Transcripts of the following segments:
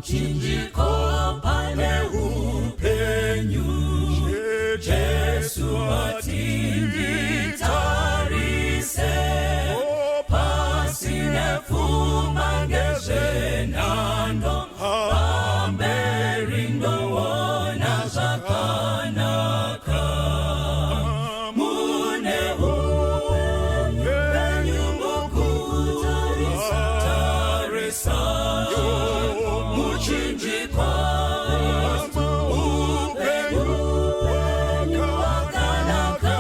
Pamuchinjiko pane upenyu. Jesu ati nditarise pasi nepfuma ngezvenhando, pamberi ndoona zvakanaka. Mune upenyu mukutarisa tarisa muchinjikwa, upenyu wakanaka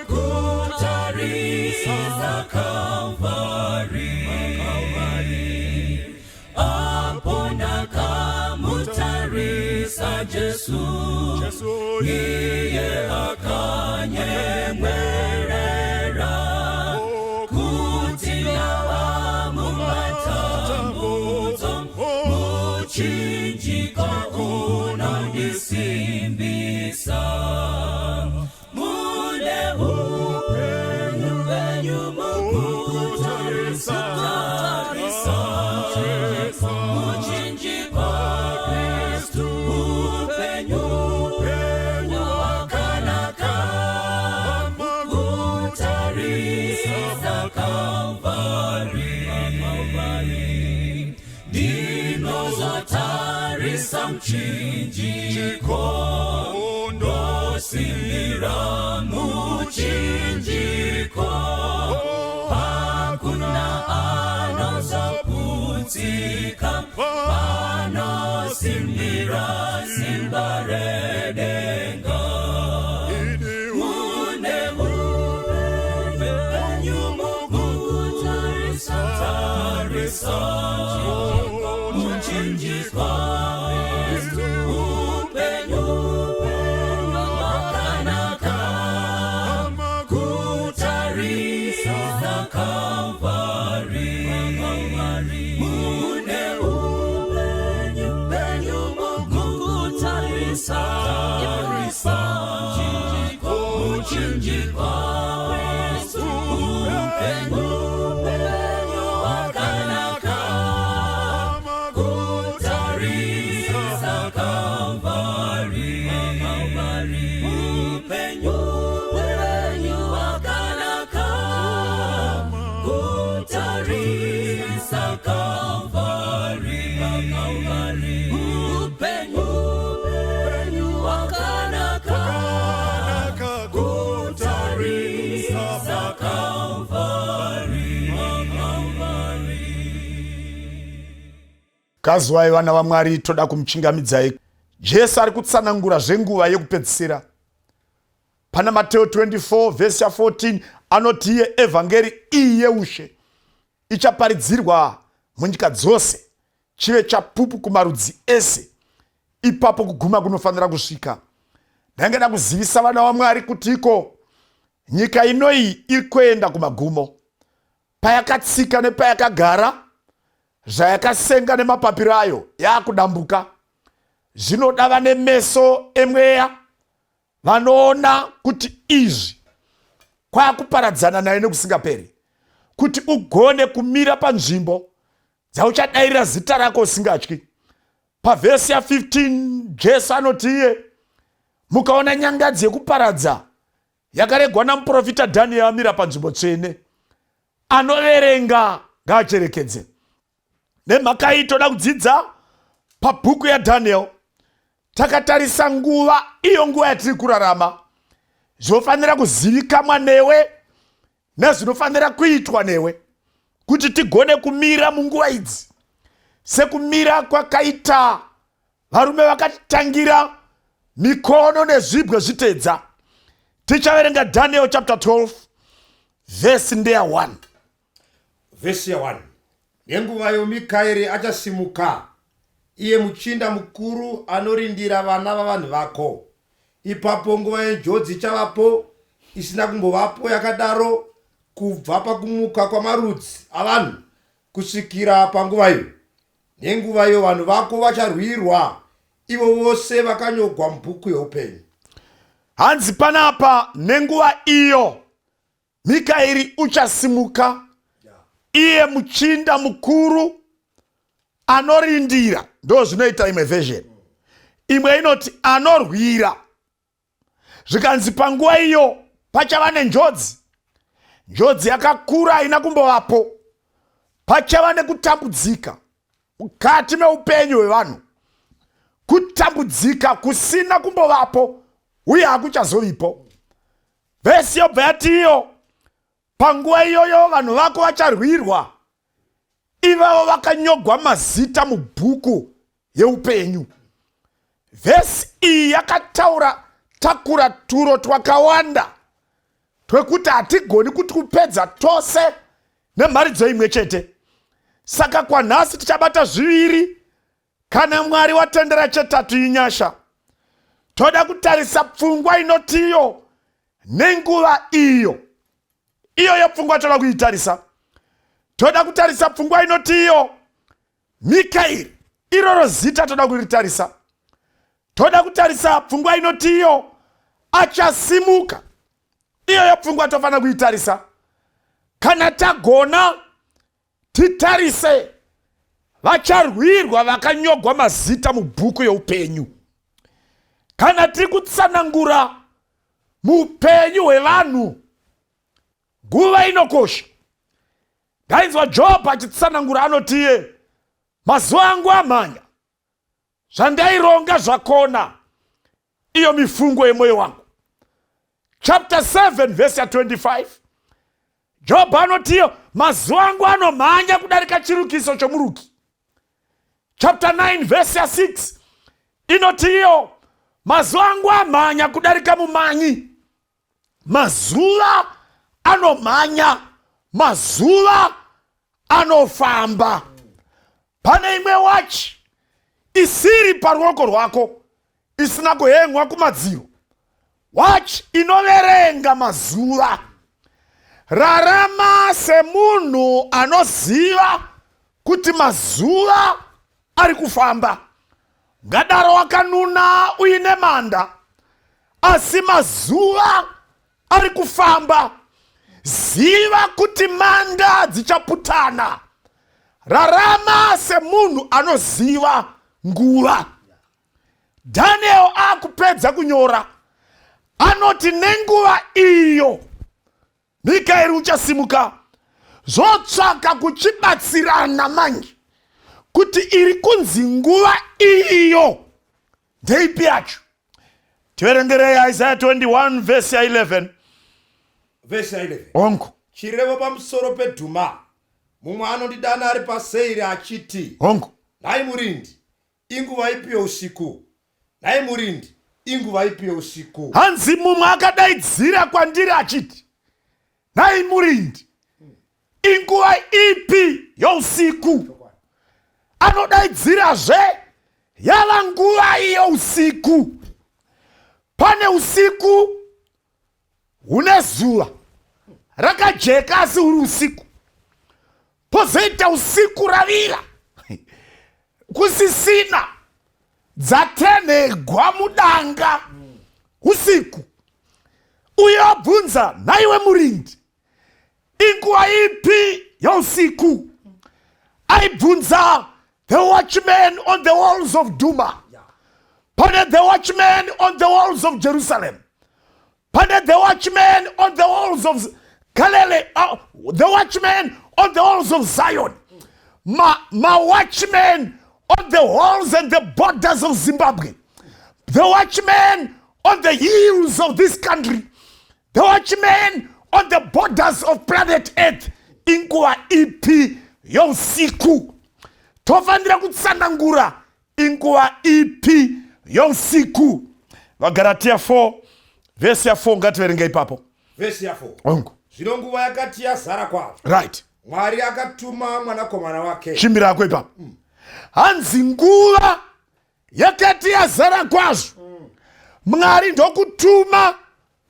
kutarisa Kalvari. Apo ndakamutarisa Jesu, iye akanyemwerera kuti ndava mumatambudzo, muchinjiko unondisimbisa. Mune upenyu penyu mukutarisa tarisa muchinjikwa, Kristu upenyu wakanaka kutarisa Kalvari. Ndinozotarisa muchinjiko, ndosimbira muchinjiko, hakuna anozoputsika panosimbira simba redenga. Mune upenyu mukutarisa tarisa muchinjikwa, upenyu wakanaka kutarisa Kalvari. Mune upenyu penyu mukutarisa tarisa muchinjikwa, upenyu wakanaka kutarisa Kalvari. Upenyu wakanaka kutarisa Kalvari. Upenyu wakanaka kutarisa Kalvari. Kwaziwai vana vaMwari, toda kumuchingamidzai. Jesu ari kutsanangura zvenguva yekupedzisira. Pana Mateo 24 vhesi ya14 anoti iye evhangeri iyi yeushe ichaparidzirwa munyika dzose, chive chapupu kumarudzi ese, ipapo kuguma kunofanira kusvika. Ndaingada kuzivisa vana vaMwari kuti iko nyika inoyi iri kuenda kumagumo. Payakatsika nepayakagara, zvayakasenga nemapapiro ayo yaakudambuka. Zvinoda vane meso emweya vanoona kuti izvi kwakuparadzana nayo nekusingaperi, kuti ugone kumira panzvimbo dzauchadairira zita rako usingatyi. Pavhesi ya15 Jesu anoti iye mukaona nyangadzi yekuparadza yakaregwa namuprofita Dhanieri amira panzvimbo tsvene, anoverenga ngaacherekedze. Nemhaka iyi toda kudzidza pabhuku yaDhaniel takatarisa nguva iyo, nguva yatiri kurarama, zvinofanira kuzivikamwa newe nezvinofanira kuitwa newe kuti tigone kumira munguva idzi sekumira kwakaita varume vakatitangira mikono nezvibwe zvitedza. Tichaverenga Daniel chapter 12, vhesi ndeya 1. Vhesi ya 1: Nenguvayo Mikaeri achasimuka, iye muchinda mukuru anorindira vana vavanhu vako. Ipapo nguva yenjodzi ichavapo, isina kumbovapo yakadaro kubva pakumuka kwamarudzi avanhu kusvikira panguva iyo. Nenguva iyo vanhu vako vacharwirwa, ivo vose vakanyogwa mubhuku yeupenyu. Hanzi panapa, nenguva iyo Mikaeri uchasimuka, iye muchinda mukuru. Anorindira ndo zvinoita imwe version. Imwe inoti anorwira. Zvikanzi panguva iyo pachava nenjodzi. Njodzi yakakura haina kumbovapo. Pachava nekutambudzika mukati meupenyu hwevanhu. Kutambudzika kusina kumbovapo uye hakuchazovipo. Vhesi yobva yati iyo panguva iyoyo vanhu vako vacharwirwa ivavo vakanyogwa mazita mubhuku yeupenyu. Vhesi iyi yakataura takura turo twakawanda twekuti hatigoni kuti kupedza tose nemharidzo imwe chete. Saka kwanhasi tichabata zviviri kana Mwari watendera chetatu inyasha. Toda kutarisa pfungwa inotiyo nenguva iyo. Iyoyo pfungwa toda kuitarisa. Toda kutarisa pfungwa inoti iyo Mikaeri, iroro zita toda kuritarisa. Toda kutarisa pfungwa inoti iyo achasimuka. Iyoyo pfungwa tofanira kuitarisa. Kana tagona titarise vacharwirwa vakanyogwa mazita mubhuku yeupenyu. Kana tiri kutsanangura muupenyu hwevanhu nguva inokosha. Ndainzwa Job achitsanangura anoti iye mazuva angu amhanya, zvandaironga zvakona, iyo mifungo yemwoyo wangu. Chapter 7 verse ya 25 Job anoti iyo mazuva angu anomhanya kudarika chirukiso chomuruki. Chapter 9 verse ya 6 inoti iyo mazuva angu amhanya kudarika mumanyi. Mazuva anomhanya, mazuva anofamba. Pane imwe wachi isiri paruoko rwako, isina kuhengwa kumadziro, wachi inoverenga mazuva. Rarama semunhu anoziva kuti mazuva ari kufamba. Ngadaro wakanuna uine manda, asi mazuva ari kufamba. Ziva kuti manda dzichaputana. Rarama semunhu anoziva nguva. Daniel akupedza kunyora anoti nenguva iyo Mikaeri uchasimuka, zvotsvaka kuchibatsirana manje kuti iri kunzi nguva iyo ndeipi yacho. Tiverengerei Isaiah 21 verse ya 11. Verse ya 11. Hongu. Chirevo pamusoro peDhuma. Mumwe anondidana ari paSeiri achiti, Hongu. Nhai murindi, inguva ipi yousiku? Nhai murindi, inguva ipi yousiku? Hanzi mumwe akadaidzira kwandiri achiti, Nhai murindi, inguva ipi yousiku? Anodaidzirazve, yava nguva yousiku. Pane usiku hune zuva rakajeka asi huri usiku, pozoita usiku ravira kusisina dzatenhegwa mudanga usiku. Uye abvunza, nhaiwe murindi, inguva ipi yousiku? Aibvunza the watchman on the walls of Duma, pane the watchman on the walls of Jerusalem, pane the watchman on the walls of Galilee, the watchman on the walls of Zion, ma watchmen on the walls and the borders of Zimbabwe, the watchman on the hills of this country, the watchman on the borders of planet Earth. Inguva ipi yousiku? Tofanira kutsanangura inguva ipi yousiku. VaGaratia 4 vhesi ya 4, ngativerenge ipapo. Vhesi ya 4. Hongu. Zvino nguva yakati yazara kwazvo, Mwari akatuma mwanakomana wake. Chimbira yako ipapo. Hanzi nguva yakati yazara kwazvo, Mwari ndokutuma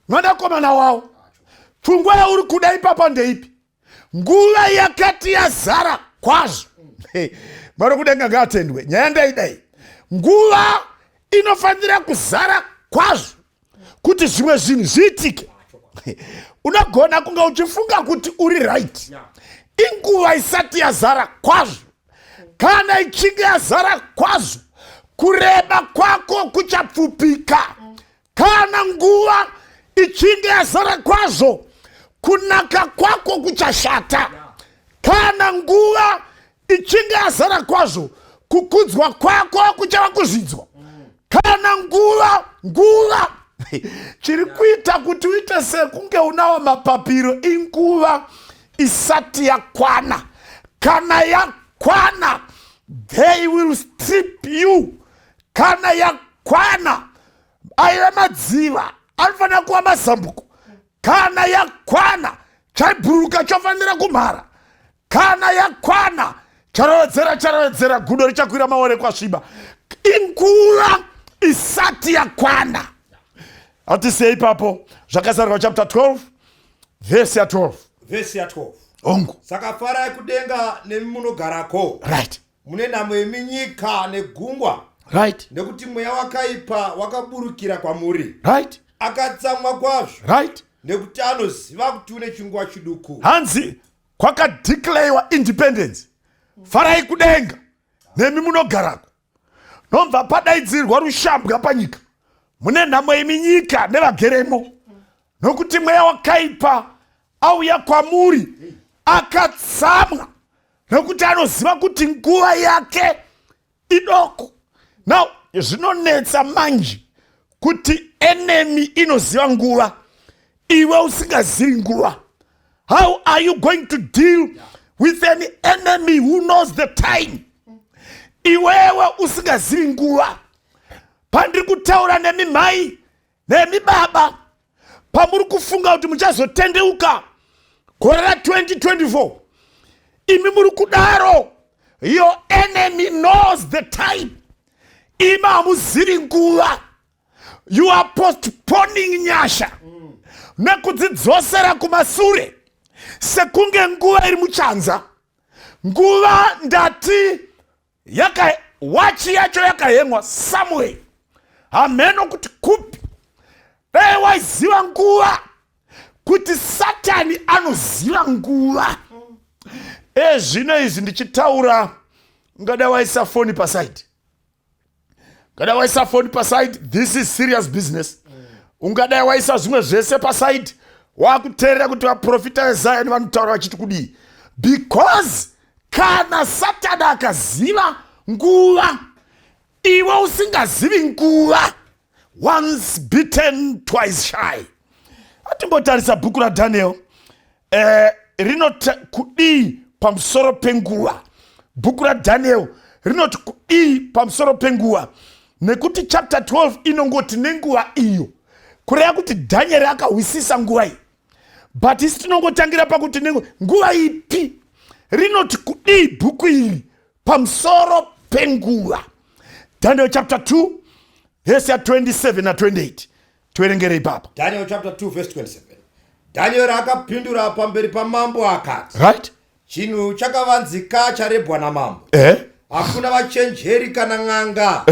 mwanakomana wavo. Pfungwa yauri kuda ipapa ndeipi? Nguva yakati yazara kwazvo. Mwari kudenga ngaatendwe. Nyaya ndaidai, nguva inofanira kuzara kwazvo kuti zvimwe zvinhu zviitike. Unogona kunge uchifunga kuti uri right, inguva isati yazara kwazvo. Kana ichinge yazara kwazvo, kureba kwako kuchapfupika. Kana nguva ichinge yazara kwazvo, kunaka kwako kuchashata. Kana nguva ichinge yazara kwazvo, kukudzwa kwako kuchava kuzvidzwa. Kana nguva nguva chiri kuita kuti uite sekunge unawo mapapiro inguva isati yakwana. Kana yakwana, they will strip you. Kana yakwana, aive madziva anofanira kuva mazambuko. Kana yakwana, chaibhururuka chofanira kumhara. Kana yakwana, charovedzera charovedzera, gudo richakwira maore kwasviba. Inguva isati yakwana. Hatisei ipapo Zvakazarurwa chapter 12 vhesi ya 12. Vhesi ya 12. Hongu. Saka farai kudenga nemi munogarako. Right. Mune nhamo yeminyika negungwa. Right. Nekuti mweya wakaipa wakaburukira kwamuri. Right. Akatsamwa kwazvo. Right. Nekuti anoziva kuti une chinguva chiduku. Hanzi kwakadeclarewa independence. Farai kudenga nemi munogarako. Nobva padaidzirwa rushambwa panyika. Mune nhamo yeminyika nevageremo. Nokuti mweya wakaipa auya kwamuri akatsamwa, nekuti anoziva kuti nguva yake idoko. Now zvinonetsa manje kuti enemy inoziva nguva, iwe usingazivi nguva. How are you going to deal with an enemy who knows the time? Iwewe usingazivi nguva. Pandiri kutaura nemi mai nemi baba, pamuri kufunga kuti muchazotendeuka gore ra2024, imi muri kudaro, your enemy knows the time. Imi hamuzivi nguva. You are postponing nyasha nekudzidzosera kumasure sekunge nguva iri muchanza. Nguva ndati yaka wachi yacho yakahemwa somewhere, hamheno kuti kupi. Dai waiziva nguva, kuti Satani anoziva nguva. Ezvino izvi ndichitaura, ungada waisa foni paside, ungadai waisa foni paside. This is serious business. Ungadai waisa zvimwe zvese paside, wakuteerera kuti vaprofita veZion vanotaura vachiti kudii, because kana Satani akaziva nguva, iwe usingazivi nguva, once bitten twice shy. Atimbotarisa bhuku raDaniel, rinoti kudii pamusoro penguva? Bhuku raDaniel rinoti kudii pamusoro penguva? Nekuti chapter 12 inongoti nenguva iyo, kureva kuti Dhanieri akahwisisa nguva iyi, but isi tinongotangira pakuti nguva ipi. Rinoti kudii bhuku iri pamusoro penguva? Daniel chapter 2 verse ya27 na28, tiverengere ipapo. Daniel chapter 2 verse 27. Daniel akapindura pamberi pamambo akati, Chinhu chakavanzika charebwa namambo, Hakuna vachenjeri kana n'anga,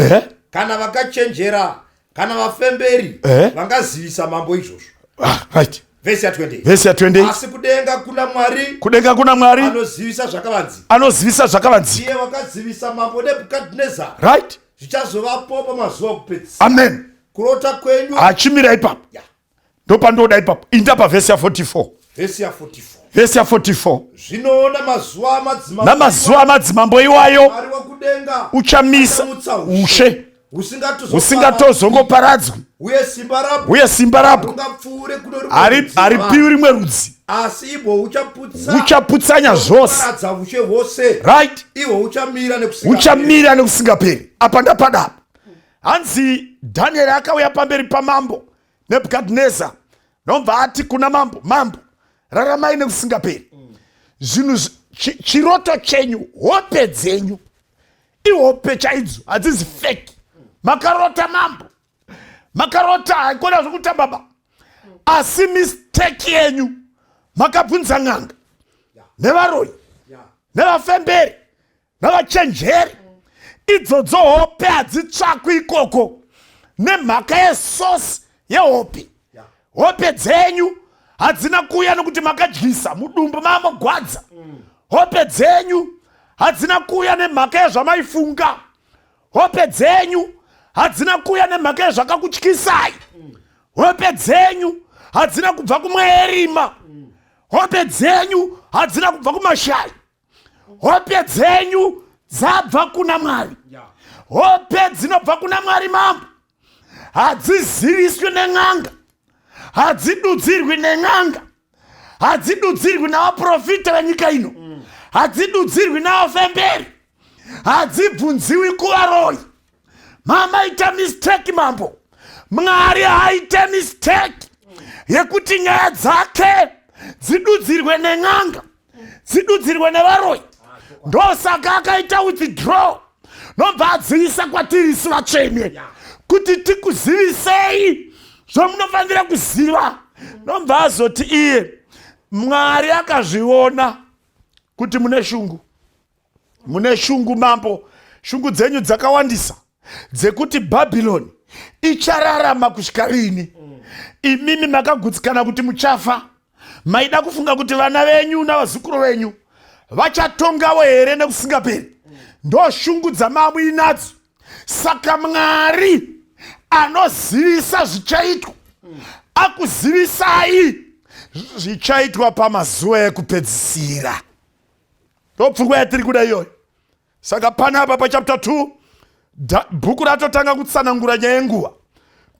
kana vakachenjera, kana vafemberi, vangazivisa mambo izvozvo. Ah, right. Vhesi ya28. Vhesi ya28. Asi kudenga kuna Mwari. Kudenga kuna Mwari. Anozivisa zvakavanzika. Anozivisa zvakavanzika. Iye wakazivisa mambo Nebhukadhineza zvichazovapo pamazuva okupedzisira. Amen. Kurota kwenyu. Achimira ipapo. Ndopandoda ipapo. Inda pavhesi ya44. Vhesi ya44. Vhesi ya44. Zvinoona mazuva amadzimambo, namazuva amadzimambo iwayo, Mwari wokudenga uchamisa achamutsa ushe husingatozongoparadzwi, husingatozongoparadzwi, uye simba rabwo uye simba rabwo harungapfuure kuno rumwe rudzi haripiwi rwavanhu. rimwe rudzi. Asi ihwo huchaputsa, huchaputsanya zvose, paradza ushe hwose, ihwo huchamira nekusingaperi. Huchamira nekusingaperi. Apa ndapadapa. Hanzi Dhanieri akauya pamberi pamambo Nebhukadhineza, nobva ati kuna mambo, mambo, raramai nekusingaperi. Zvinhu chiroto chenyu, hope dzenyu, ihope chaidzo, hadzizi fake. Makarota mambo, makarota, haikona zvekutamba ba. Asi mistake yenyu, makabvunza n'anga nevaroyi nevafemberi navachenjeri. Idzodzo hope hadzitsvakwi ikoko nemhaka yesosi yehope. Hope dzenyu hadzina kuuya nokuti makadyisa mudumbu mamogwadza. Hope dzenyu Hadzina kuuya nemhaka yezvamaifunga. Hope dzenyu hadzina kuuya nemhaka yezvakakutyisai. Hope dzenyu hadzina kubva kumweya yerima. Hope dzenyu hadzina kubva kumashayi. Hope dzenyu dzabva kuna Mwari. Hope dzinobva kuna Mwari mambo hadziziviswi nen'anga, hadzidudzirwi nen'anga, hadzidudzirwi navaprofita venyika ino, hadzidudzirwi navafemberi, hadzibvunziwi kuvaroyi. Mamaita mistake mambo. Mwari haaite mistake yekuti nyaya dzake dzidudzirwe nen'anga, dzidudzirwe nevaroyi. Ndosaka akaita withdraw, nobva adzivisa kwatiri isu vatsvene kuti tikuzivisei zvamunofanira kuziva. Nobva azoti iye Mwari akazviona kuti mune shungu, mune shungu mambo, shungu dzenyu dzakawandisa dzekuti Bhabhironi ichararama kusvika rini. Imimi makagutsikana kuti muchafa. Maida kufunga kuti vana venyu navazukuru venyu vachatongawo here nekusingaperi? Ndo shungu dzamamuinadzo. Saka Mwari anozivisa zvichaitwa, akuzivisai zvichaitwa pamazuva ekupedzisira. Ndo pfungwa yatiri kuda iyoyo. Saka panapa pachapter 2 bhuku ratotanga kutsanangura nyaya yenguva.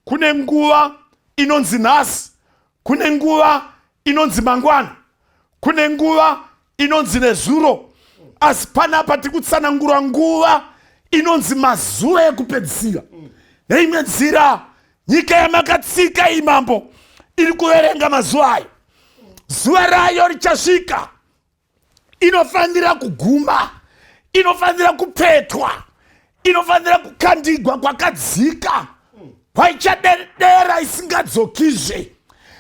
Kune nguva inonzi nhasi, kune nguva inonzi mangwana, kune nguva inonzi nezuro, asi panapa tiri kutsanangura nguva inonzi mazuva ekupedzisira. Neimwe nzira, nyika yamakatsika iyi mambo iri kuverenga mazuva ayo. Zuva rayo richasvika, inofanira kuguma, inofanira kupetwa, inofanira kukandigwa kwakadzika kwaichadedera isingadzokizve.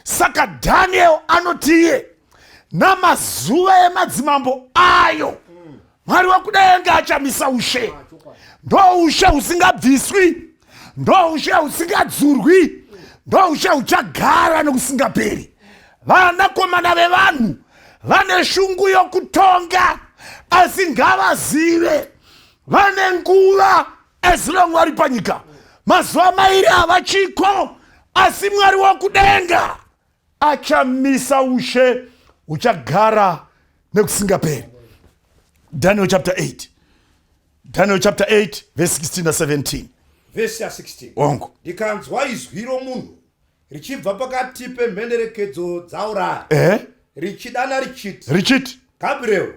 Saka Daniel anoti iye namazuva emadzimambo ayo Mwari wekudenga achamisa ushe. Ndo ushe husingabviswi, ndo ushe husingadzurwi, ndo ushe huchagara nokusingaperi. Vanakomana vevanhu vane shungu yokutonga, asi ngavazive vane nguva as long vari panyika. Mazuva mairi havachiko, asi Mwari wokudenga achamisa ushe huchagara nekusingaperi. Daniel chapter 8, Daniel chapter 8 verse 16 na 17. Vhesi ya 16. Ongo. Ndikanzwa izwi romunhu richibva pakati pemhenderekedzo dzaUraya, richidana richiti, richiti, Gabriel,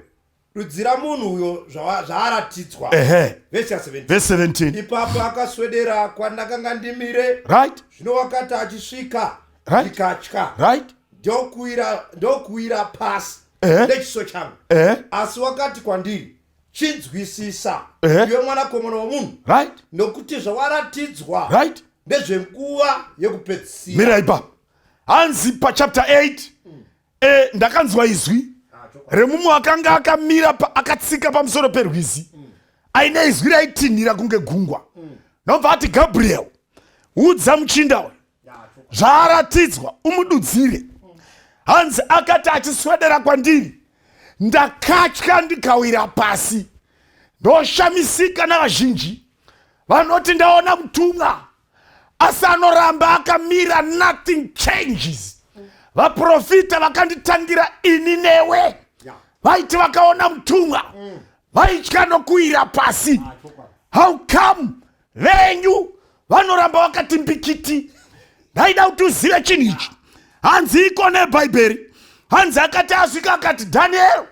dudzira munhu uyo zvaaratidzwa. Vhesi ya 17. Verse 17. Ipapo akaswedera kwandakanga ndimire. Zvino wakati achisvika, ndikatya. Ndokuwira pasi nechiso changu. Asi wakati kwandiri, chinzwisisa, iwe mwanakomana womunhu, nokuti zvawaratidzwa ndezvenguva yekupedzisira. Mira ipapo. Hanzi pachapter 8, ndakanzwa izwi remumwe akanga akamira akatsika pamusoro perwizi, aine izwi raitinhira kunge gungwa. Nobva ati, Gabriel, udza muchinda uyu zvaaratidzwa, umududzire. Hanzi akati achiswedera kwandiri, ndakatya ndikawira pasi. Ndoshamisika navazhinji vanoti ndaona mutumwa, asi anoramba akamira, nothing changes. Vaprofita vakanditangira ini newe vaiti vakaona mutumwa vaitya nokuwira pasi. How come venyu vanoramba vakati mbikiti? Ndaida kuti uzive chinhu ichi. Hanzi iko nebhaibheri, hanzi akati asvika akati, Daniel,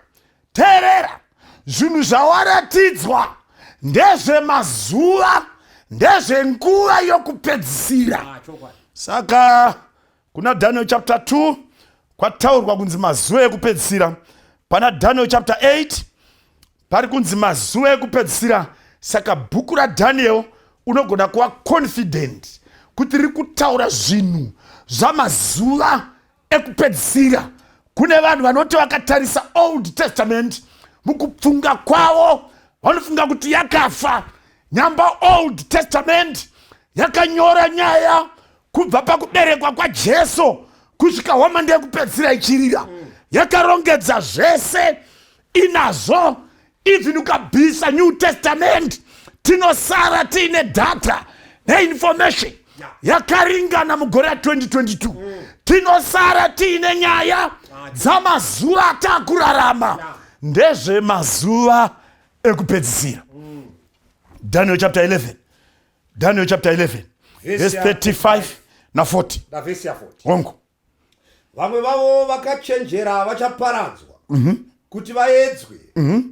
teerera, zvinhu zvawaratidzwa ndezvemazuva, ndezvenguva yokupedzisira. Saka kuna Daniel chapter 2 kwataurwa kunzi mazuva ekupedzisira. Pana Daniel chapter 8 pari kunzi mazuva ekupedzisira. Saka bhuku raDaniel unogona kuva confident kuti riri kutaura zvinhu zvamazuva ekupedzisira. Kune vanhu vanoti vakatarisa Old Testament mukupfunga kwavo vanofunga kuti yakafa. Nyamba Old Testament yakanyora nyaya kubva pakuberekwa kwaJesu kusvika hwamanda yekupedzisira ichirira. Yakarongedza zvese inazvo. Even ukabvisa New Testament, tinosara tiine data neinformation yakaringana mugore ra 2022. Tinosara tiine nyaya dzamazuva atakurarama, ndezvemazuva ekupedzisira. Daniel chapter 11, Daniel chapter 11, verse 35 na 40. Navhesi ya 40. Hongu. Vamwe vavo vakachenjera vachaparadzwa, kuti vaedzwe,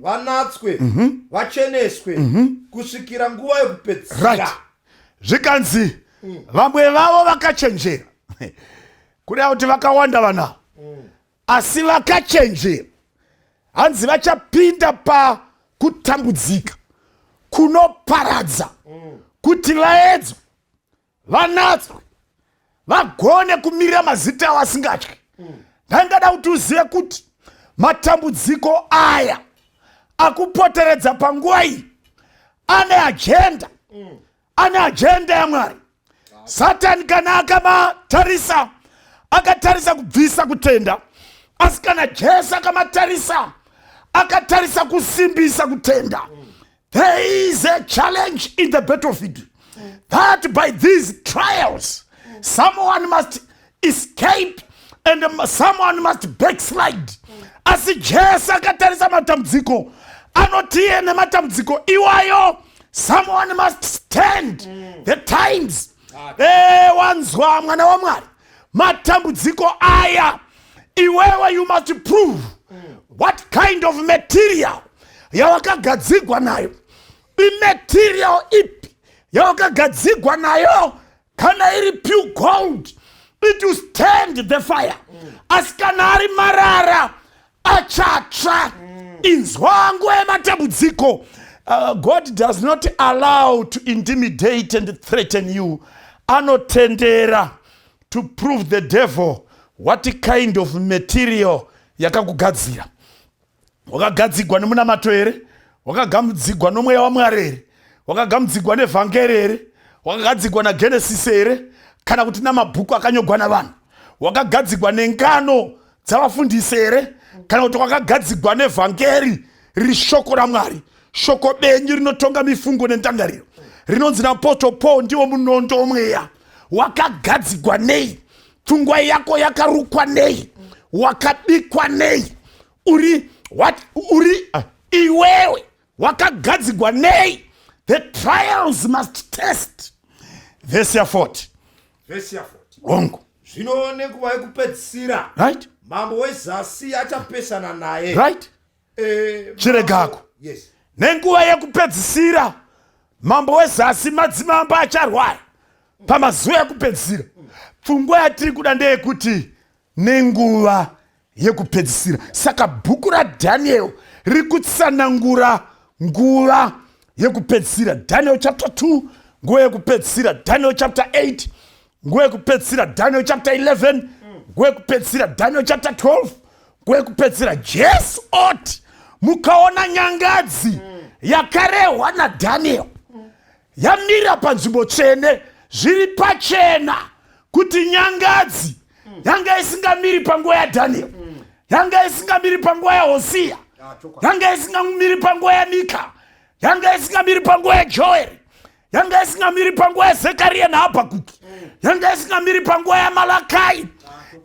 vanatswe, vacheneswe kusvikira nguva yekupedzisira. Right, zvikanzi vamwe vavo vakachenjera, kureva kuti vakawanda vanavo, asi vakachenjera hanzi vachapinda pakutambudzika kunoparadza kuti vaedzwe, vanatswe, vagone kumirira mazita avo asingatyi. Ndangada kuti uzive kuti matambudziko aya akupoteredza panguva iyi ane agenda, ane agenda yaMwari. Satani kana akamatarisa, akatarisa kubvisa kutenda, asi kana Jesu akamatarisa, akatarisa kusimbisa kutenda. There is a challenge in the battlefield that by these trials someone must escape and someone must backslide. Asi Jesu akatarisa matambudziko, anoti iye nematambudziko iwayo someone must stand the times. Wanzwa, mwana waMwari, matambudziko aya, iwewe you must prove what kind of material yawakagadzigwa nayo. Imaterial ipi yawakagadzigwa nayo? Kana iri pure gold, it will stand the fire, asi kana ari marara, achatsva. Inzwa, nguva yematambudziko, God does not allow to intimidate and threaten you. Anotendera to prove the devil what kind of material yakakugadzira. Wakagadzigwa nemunamato here? Wakagadzigwa nomweya waMwari here? Wakagadzigwa nevhangeri here? Wakagadzigwa naGenesis here, kana kuti namabhuku akanyogwa navanhu? Wakagadzigwa nengano dzavafundisi here, kana kuti wakagadzigwa nevhangeri riri shoko raMwari, shoko benyu rinotonga mifungo nendangariro, rinonzi naApostle Paul ndiwo munondo womweya? Wakagadzigwa nei? Pfungwa yako yakarukwa nei? Wakabikwa nei? Uri what? Uri iwewe wakagadzigwa nei? The trials must test. Vhesi ya40. Vhesi ya 40. Hongu. Zvino nenguva yekupedzisira, mambo wezasi achapesana naye. Chiregako. Yes. Nenguva yekupedzisira, mambo wezasi, madzimambo acharwara pamazuva ekupedzisira. Pfungwa yatiri kuda ndeyekuti nenguva yekupedzisira. Saka bhuku raDaniel riri kutsanangura nguva yekupedzisira. Daniel chapter 2, nguva yekupedzisira. Daniel chapter 8, nguva yekupedzisira. Daniel chapter 11, nguva yekupedzisira. Daniel chapter 12, nguva yekupedzisira. Jesu oti mukaona nyangadzi yakarehwa naDaniel yamira panzvimbo tsvene, zviri pachena kuti nyangadzi yanga isingamiri panguva yaDaniel, yanga isingamiri panguva yaHosiya, yanga isingamiri panguva yaMika, yanga isingamiri panguva yaJoeri, yanga isingamiri panguva yaZekariya naHabhakuki, yanga isingamiri panguva yaMalakai,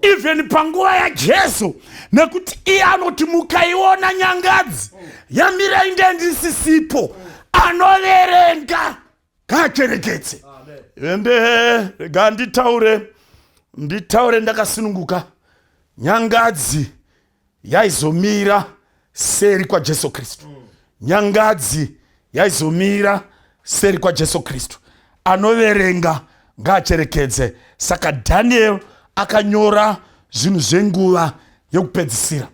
even panguva yaJesu, nekuti iye anoti mukaiona nyangadzi yamira, inde ndisisipo. Anoverenga ngaacherekedze. Ende rega nditaure ndakasununguka. Nyangadzi yaizomira seri kwaJesu Kristu. Nyangadzi yaizomira seri kwaJesu Kristu. Anoverenga ngaacherekedze. Saka Daniel akanyora zvinhu zvenguva yekupedzisira.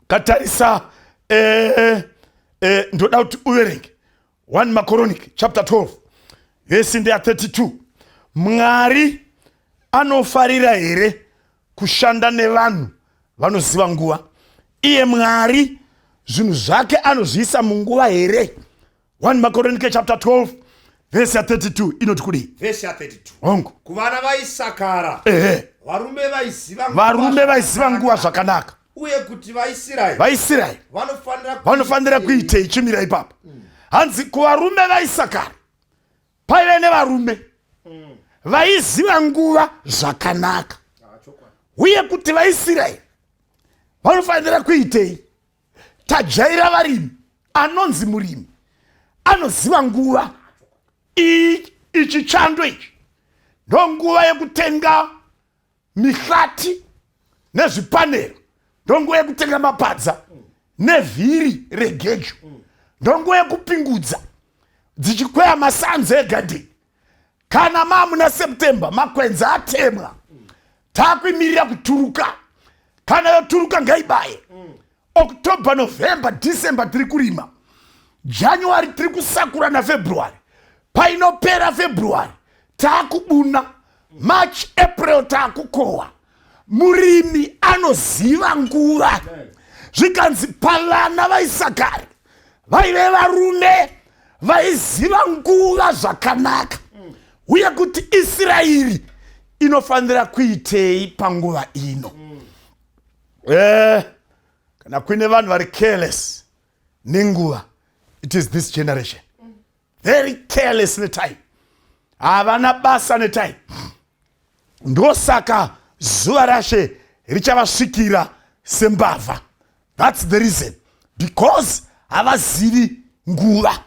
Katarisa, ndoda kuti uverenge 1 Makoronike chapter 12, vhesi ndeya 32. Mwari anofarira here kushanda nevanhu vanoziva nguva? Iye Mwari zvinhu zvake anozviisa munguva here? 1 Makoronike chapter 12, vhesi ya32 inoti kudii? Vhesi ya32. Hongu. Kuvana vaIsakara, varume vaiziva nguva Varume vaiziva nguva zvakanaka. Uye kuti vaIsraeri vaIsraeri vanofanira vanofanira kuitei? Chimira ipapo. Hanzi kuvarume vaIsakari paive nevarume vaiziva nguva zvakanaka, uye kuti vaIsraeri vanofanira kuitei. Tajaira varimi, anonzi murimi anoziva nguva. Ichi chando ichi ndonguva yekutenga mihlati nezvipanera, ndonguva yekutenga mapadza nevhiri regejo, ndonguva yekupingudza dzichikweya masanzi egadheni. Kana maamuna September, makwenzi atemwa, takuimirira kuturuka. Kana yoturuka, ngaibaye. October, November, December tiri kurima, January tiri kusakura, naFebruary. Painopera February taakubuna, March, April taakukohwa. Murimi anoziva nguva. Zvikanzi pavana vaIsakari vaive varume vaiziva nguva zvakanaka, uye kuti Israeri inofanira kuitei panguva ino. Kana kuine vanhu vari careless nenguva, it is this generation, very careless netime, havana basa netime. Ndosaka zuva raShe richavasvikira sembavha. That's the reason, because havazivi nguva.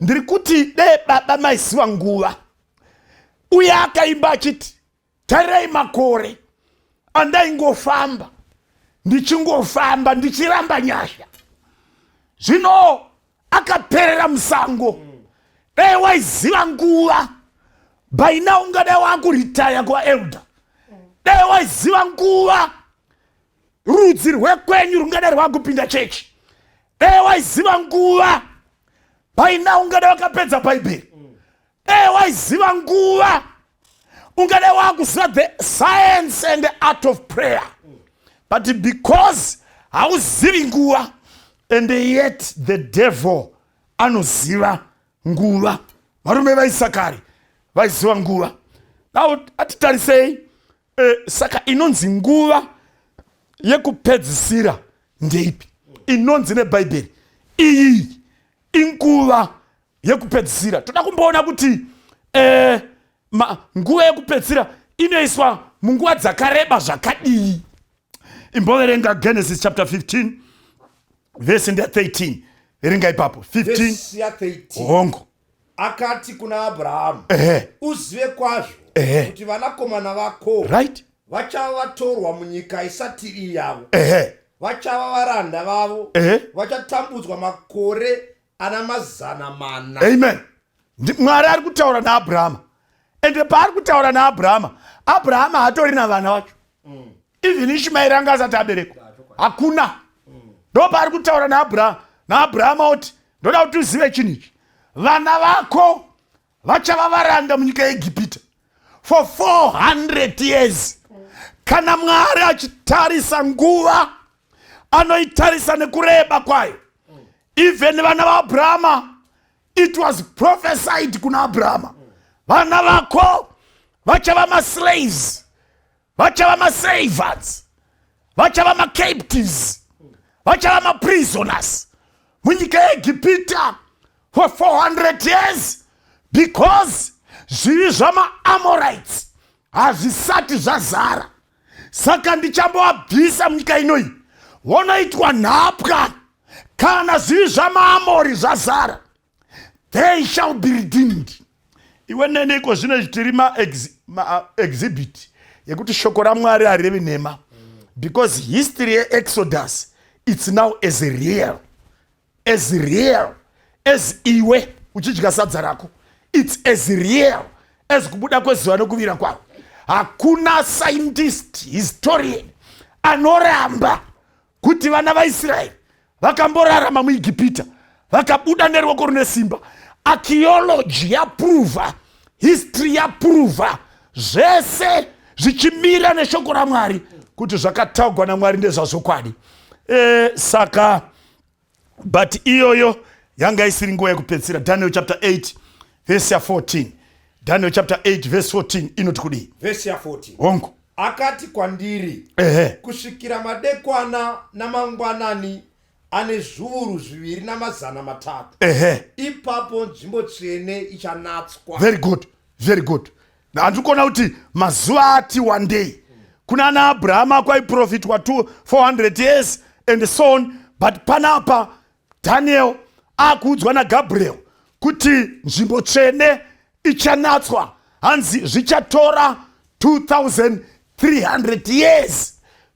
Ndiri kuti dee baba maiziva nguva. Uye akaimba achiti, "Tarirai makore andaingofamba, ndichingofamba, ndichiramba nyasha." Zvino akaperera musango. Dai waiziva nguva, by now ungadai wakuritaya kuvaelder. Dai waiziva nguva, rudzi rwekwenyu rungadai rwakupinda chechi. Dai waiziva nguva, by now ungadai wakapedza Bhaibheri. Dai waiziva nguva, ungadai wakuziva the science and the art of prayer. But because hauzivi nguva, and yet the devil anoziva nguva. Varume vaIsakari vaiziva nguva. Now atitarisei, saka inonzi nguva yekupedzisira ndeipi inonzi neBhaibheri iyi inguva yekupedzisira? Toda kumboona kuti nguva yekupedzisira inoiswa munguva dzakareba zvakadii. Imboverenga Genesis chapter 15, vhesi ndeya 13. Verenga ipapo 15. Vhesi ya 13. Hongu. Akati kuna Abrahamu, "Uzive kwazvo kuti vanakomana vako vachava vatorwa munyika isati iri yavo, vachava varanda vavo, vachatambudzwa makore ana 400." Amen. Mwari ari kutaura naAbrahama, ende paari kutaura naAbrahama, Abrahama haatori navana vacho. Even Ishmaeri anga asati aberekwa, hakuna. Ndo paari kutaura naAbrahama oti, "Ndoda kuti uzive chinhu ichi: vana vako vachava varanda munyika yeEgipita for 400 years." Kana Mwari achitarisa nguva, anoitarisa nekureba kwayo. Even vana vaAbrahama, it was prophesied kuna Abrahama, "Vana vako vachava maslaves, vachava maservants, vachava macaptives, vachava maprisoners munyika yeEgipita for 400 years, because zvivi zvamaAmorites hazvisati zvazara. Saka ndichambovabvisa munyika inoyi, vonoitwa nhapwa. Kana zvivi zvamaAmori zvazara, they shall be redeemed." Iwe nene iko zvino izvi tiri maexhibit yekuti shoko raMwari harirevi nhema, because history yeExodus, it's now as real as iwe uchidya sadza rako. It's as real as kubuda kwezuva nekuvira kwaro. Hakuna scientist, historian anoramba kuti vana vaIsraeri vakamborarama muEgipita, vakabuda neruoko rune simba. Archaeology yaprova, history yaprova, zvese zvichimira neshoko raMwari kuti zvakataugwa naMwari ndezvazvokwadi. Saka but iyoyo yanga isiri nguva yekupedzisira. Daniel chapter 8 verse ya14. Daniel chapter 8 verse 14 inoti kudii? Vhesi ya14. Hongu. Akati kwandiri, Ehe. Kusvikira madekwana namangwanani ane zviuru 3,300. Ipapo nzvimbo tsvene ichanatswa. Very good, very good. Handiri kuona kuti mazuva ati wandei. Kuna ana Abrahama kwaiprofitwa 400 years and so on, but panapa Daniel akuudzwa naGabriel kuti nzvimbo tsvene ichanatswa, hanzi zvichatora 2300 years.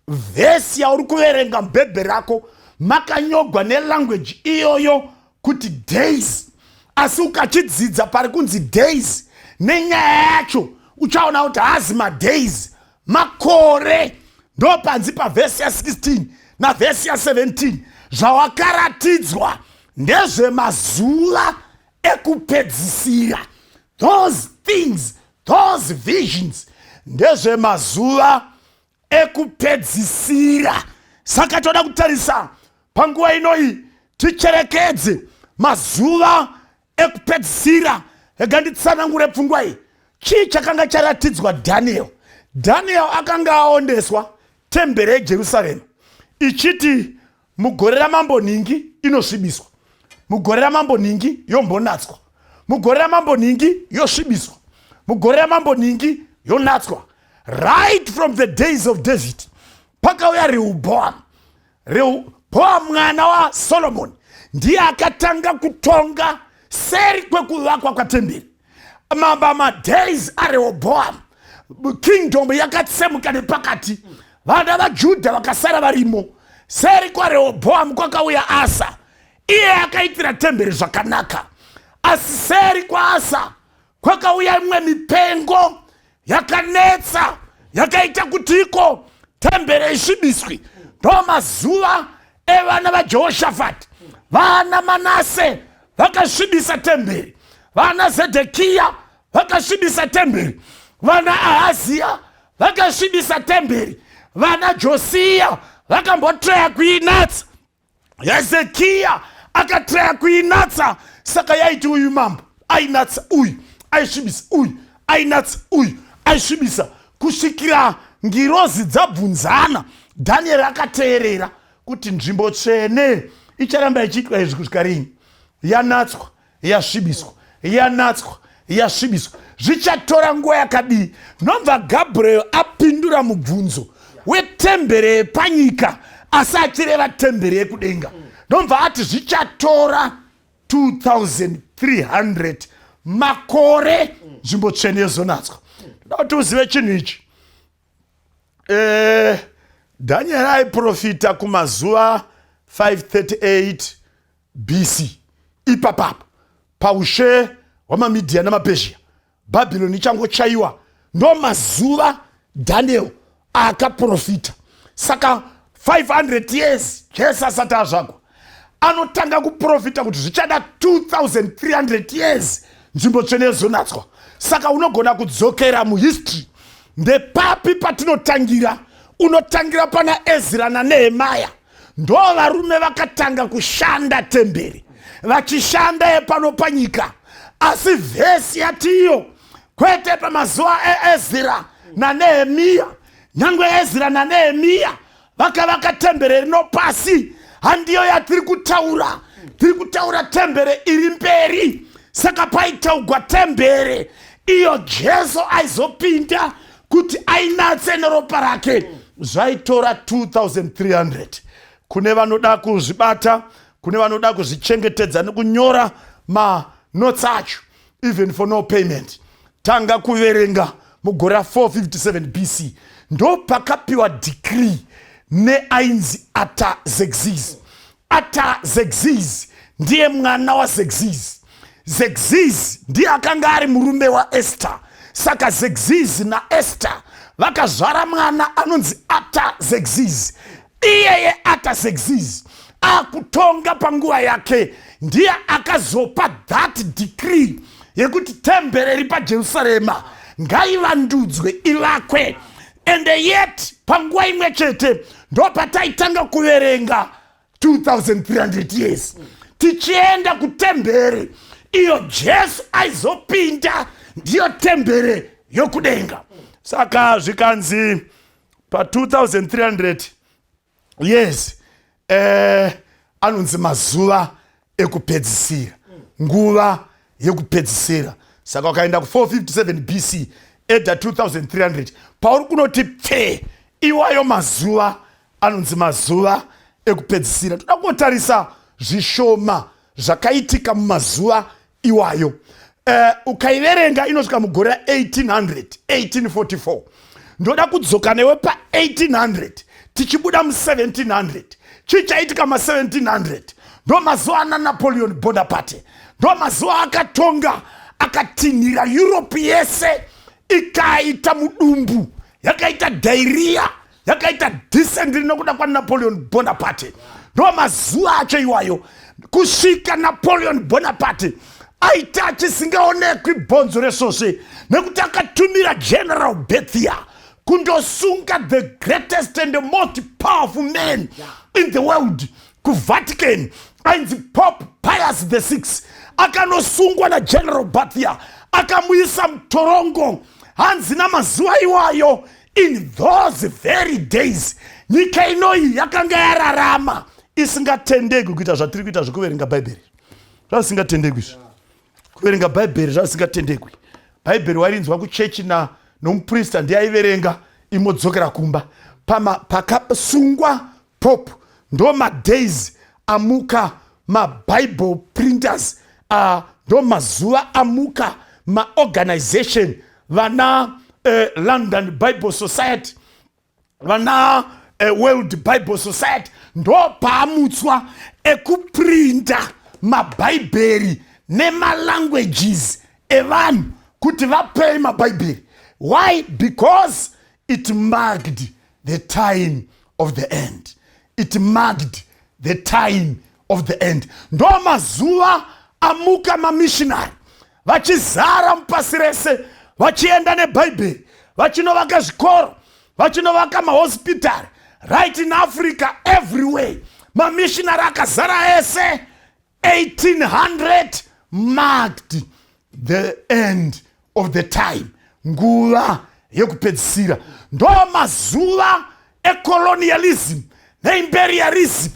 Vhesi yauri kuverenga mubhebhe rako makanyogwa nelanguage iyoyo kuti days, asi ukachidzidza pari kunzi days nenyaya yacho uchaona kuti haazi madays, makore. Ndopanzi pavhesi ya16 navhesi ya17, zvawakaratidzwa ndezvemazuva ekupedzisira. Those things, those visions ndezvemazuva ekupedzisira. Saka toda kutarisa panguva inoyi, ticherekedze mazuva ekupedzisira. Rega nditsanangure pfungwa iyi. Chii chakanga charatidzwa Daniel? Daniel akanga aondeswa temberi yeJerusarema ichiti mugore ramambo nhingi inosvibiswa, mugore ramambo nhingi yombonatswa, mugore ramambo nhingi yosvibiswa, mugore ramambo nhingi yonatswa, right from the days of David. Pakauya Rehoboam. Rehoboam mwana waSolomoni ndiye akatanga kutonga seri kwekuvakwa kwatemberi. Mamba madays aRehoboam, kingdom yakatsemuka nepakati, vana vaJudha vakasara varimo. Seri kwaRehoboam kwakauya Asa. Iye akaitira temberi zvakanaka, asi seri kwaAsa kwakauya imwe mipengo yakanetsa yakaita kuti iko temberi isvibiswi. Ndo mazuva evana vaJehoshafati. Vana Manase vakasvibisa temberi, vana Zedhekiya vakasvibisa temberi, vana Ahaziya vakasvibisa temberi, vana Josiya vakambotreya kuinatsa, Hezekiya akatreya kuinatsa. Saka yaiti uyu mambo ainatsa, uyu aisvibisa, uyu ainatsa, uyu aisvibisa, kusvikira ngirozi dzabvunzana. Dhanieri akateerera kuti nzvimbo tsvene icharamba ichiitwa izvi kusvika rini? Yanatswa, yasvibiswa, yanatswa, yasvibiswa, zvichatora nguva yakadii? Nobva Gabriel apindura mubvunzo wetembere yepanyika, asi achireva tembere yekudenga. Nobva ati zvichatora 2300 makore, nzvimbo tsvene yozonatswa. Toda kuti uzive chinhu ichi. Daniel aiprofita kumazuva 538 BC, ipapapo paushe hwamaMidhiya namaPezhia, Bhabhironi ichangochaiwa. Ndo mazuva Daniel akaprofita. Saka 500 years Jesu asati azvagwa, anotanga kuprofita kuti zvichada 2300 years nzvimbo tsvene yozonatswa. Saka unogona kudzokera muhistory. Ndepapi patinotangira? Unotangira pana Ezra naNehemaya. Ndo varume vakatanga kushanda temberi, vachishanda yepano panyika. Asi vhesi yatiyo kwete pamazuva eEzra naNehemiya. Nyange Ezra naNehemiya vakavaka tembere rino pasi, handiyo yatiri kutaura. Tiri kutaura tembere iri mberi. Saka paitaugwa tembere iyo Jesu aizopinda kuti ainatse neropa rake, zvaitora 2300. Kune vanoda kuzvibata, kune vanoda kuzvichengetedza nekunyora manotes acho, even for no payment, tanga kuverenga mugore ra457 BC. Ndo pakapiwa decree neainzi Artaxerxes. Artaxerxes ndiye mwana waXerxes. Xerxes ndiye akanga ari murume waEster. Saka Xerxes naEster vakazvara mwana anonzi Artaxerxes. Iyeye Artaxerxes akutonga panguva yake ndiye akazopa that decree yekuti tembere iri paJerusarema ngaivandudzwe, ivakwe. And yet panguva imwe chete ndo pataitanga kuverenga 2300 years tichienda kutembere iyo Jesu aizopinda, ndiyo tembere yokudenga. Saka zvikanzi pa 2300 years anonzi mazuva ekupedzisira, nguva yekupedzisira. Saka ukaenda ku457 BC, eda 2300, pauri kunoti pfe, iwayo mazuva anonzi mazuva ekupedzisira. Toda kungotarisa zvishoma zvakaitika mumazuva iwayo. Ukaiverenga inosvika mugore ra1800, 1844. Ndoda kudzoka newe pa1800 tichibuda mu1700. Chii chaitika ma1700? Ndo mazuva ana Napoleon Bonaparte, ndo mazuva akatonga, akatinhira Europe yese, ikaita mudumbu, yakaita diarrhoea, yakaita dysentery nokuda kwaNapoleon Bonaparte. Ndo mazuva acho iwayo, kusvika Napoleon Bonaparte aita achisingaonekwi bhonzo resvosve, nekuti akatumira General Berthier kundosunga the greatest and the most powerful man in the world kuVatican, ainzi Pope Pius the Six. Akanosungwa naGeneral Berthier, akamuisa mutorongo. Hanzi namazuva iwayo, in those very days, nyika inoyi yakanga yararama isingatendegwi kuita zvatiri kuita zvekuverenga Bhaibheri. Zvazisingatendegwi izvi, kuverenga Bhaibheri zvazisingatendegwi. Bhaibheri wairinzwa kuchechi na nomuprista, ndiye aiverenga, imodzokera kumba. Pakasungwa Pope, ndo madays amuka maBible printers, ndo mazuva amuka maorganization, vana London Bible Society, vana World Bible Society. Ndo paamutswa ekuprinta mabhaibheri nemalanguages evanhu kuti vapei mabhaibheri. Why? Because it marked the time of the end. It marked the time of the end. Ndo mazuva amuka mamissionary vachizara mupasi rese, vachienda nebhaibheri, vachinovaka zvikoro, vachinovaka mahospitari, right in Africa, everywhere mamissionary akazara ese. 1800 marked the end of the time, nguva yekupedzisira. Ndo mazuva ecolonialism neimperialism,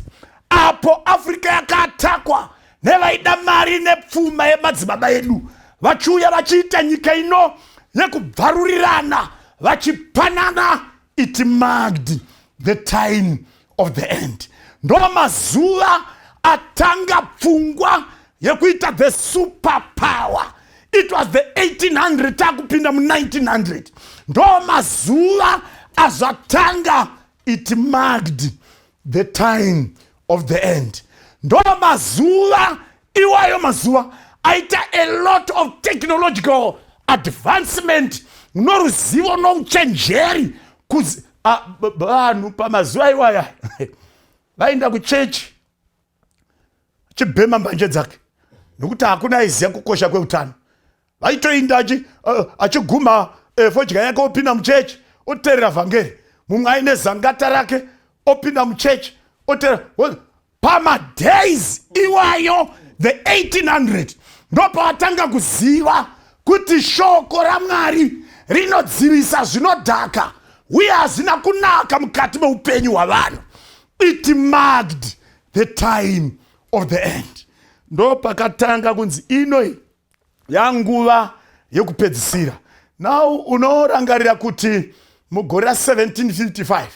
apo Africa yakatakwa nevaida mari nepfuma yemadzibaba edu, vachiuya vachiita nyika ino yekubvarurirana, vachipanana. It marked the time of the end. Ndo mazuva atanga pfungwa yekuita the super power. It was the 1800, takupinda mu1900. Ndo mazuva azvatanga. It marked the time of the end. Ndo mazuva iwayo, mazuva aita a lot of technological advancement noruzivo nouchenjeri. Vanhu pamazuva iwaya vaenda kuchechi achibhema mbanje dzake, nokuti hakuna aiziva kukosha kweutano. Vaitoinda achiguma fodya yake, opinda muchechi, oteerera vhangeri. Mumwe aine zangata rake, opinda muchechi, oteerera. Pamadays iwayo, the 1800, ndopavatanga kuziva kuti shoko raMwari rinodzivisa zvinodhaka uye hazvina kunaka mukati meupenyu hwavanhu. It marked the time of the end. Ndo pakatanga kunzi inoi yanguva yekupedzisira. Now unorangarira kuti mugore ra1755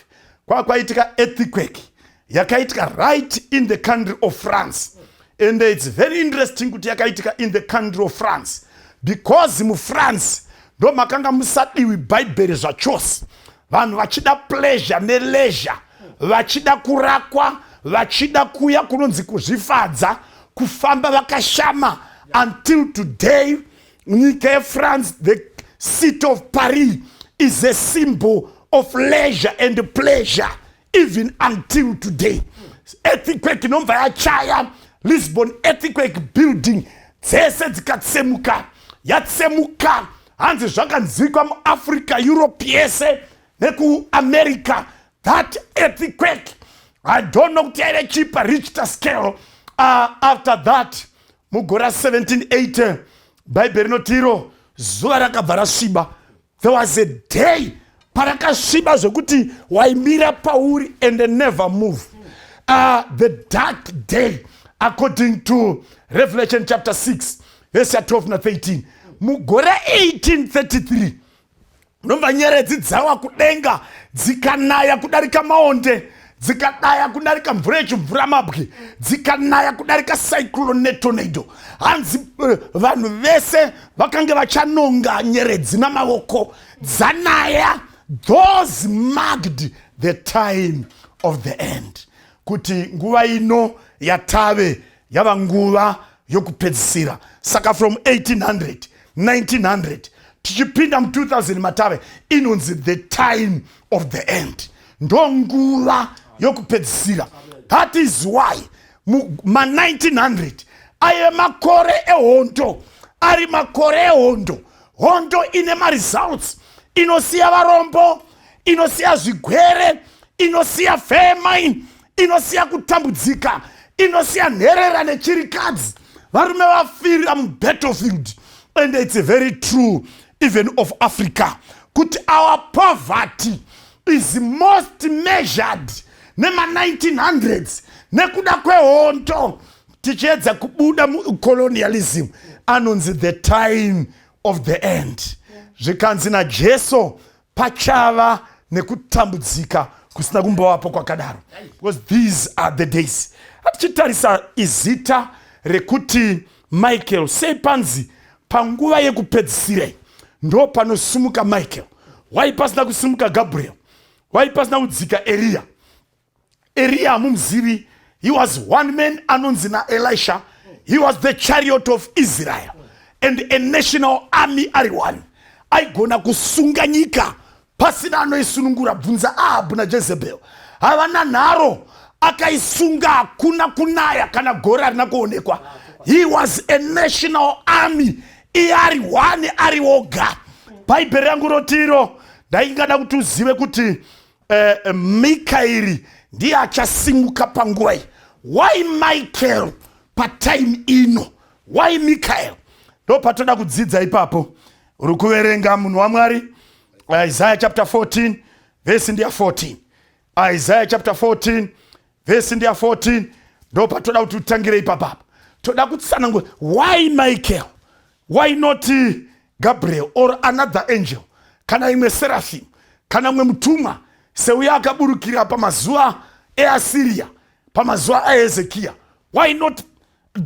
kwakwaitika earthquake yakaitika right in the country of France. And it's very interesting kuti yakaitika in the country of France, because muFrance ndo makanga musadiwi Bhaibheri zvachose. Vanhu vachida pleasure neleisure, vachida kurakwa, vachida kuya kunonzi kuzvifadza, kufamba vakashama. Until today, nyika yeFrance, the city of Paris, is a symbol of leisure and pleasure even until today. Earthquake inobva yachaya Lisbon earthquake, building dzese dzikatsemuka, yatsemuka. Hanzi zvakanzwikwa muAfrica, Europe yese nekuAmerica. That earthquake, I don't know kuti yaive chipa Richter scale. After that, mugore ra1780, Bhaibheri rinotiro zuva rakabva rasviba. There was a day parakasviba zvekuti waimira pauri and never move. The dark day, according to Revelation chapter 6 verse ya 12 na 13, mugore 1833 ndomva nyeredzi dzawa kudenga, dzikanaya kudarika maonde, dzikadaya kudarika mvura yechimvuramabwe, dzikanaya kudarika cyclone netornado. Hanzi vanhu vese vakange vachanonga nyeredzi namavoko dzanaya. Those marked the time of the end, kuti nguva ino yatave yava nguva yokupedzisira. Saka from 1800, 1900, tichipinda mu2000 matave, inonzi the time of the end, ndo nguva yokupedzisira. That is why ma1900 aive makore ehondo, ari makore ehondo. Hondo ine maresults, inosiya varombo, inosiya zvigwere, inosiya famine, inosiya kutambudzika, inosiya nherera nechirikadzi, varume vafira mubattlefield. And it's very true even of Africa, kuti our poverty is most measured nema-1900s nekuda kwehondo tichiedza kubuda mucolonialism. Anonzi the time of the end. Zvikanzi naJesu pachava nekutambudzika kusina kumbovapo kwakadaro, because these are the days. Atichitarisa izita rekuti Michael, sei panzi panguva yekupedzisirei ndo panosumuka Michael? Wai pasina kusimuka Gabriel? Wai pasina kudzika Eriya? Eriya hamumuzivi? He was one man anonzi naElisha, he was the chariot of Israel and a national army. Ari one aigona kusunga nyika pasina anoisunungura. Bvunza Ahabhu naJezebel, havana nharo. Akaisunga, hakuna kunaya kana gore harina kuonekwa. He was a national army, iye ari one, ari oga. Bhaibheri rangu rotiro, ndaingada kuti uzive kuti Mikaeri ndiye achasimuka panguva iyi. Why Michael patime ino? Why Michael? Ndo patoda kudzidza ipapo. Uri kuverenga, munhu waMwari, Isaiah chapter 14, vhesi ndiya 14. Isaiah chapter 14, vhesi ndiya 14. Ndo patoda kuti utangire ipapapa. Toda kutsanangura why Michael, why not Gabriel or another angel, kana imwe seraphim, kana mumwe mutumwa seuya akaburukira pamazuva eAsiria, pamazuva aHezekiya? Why not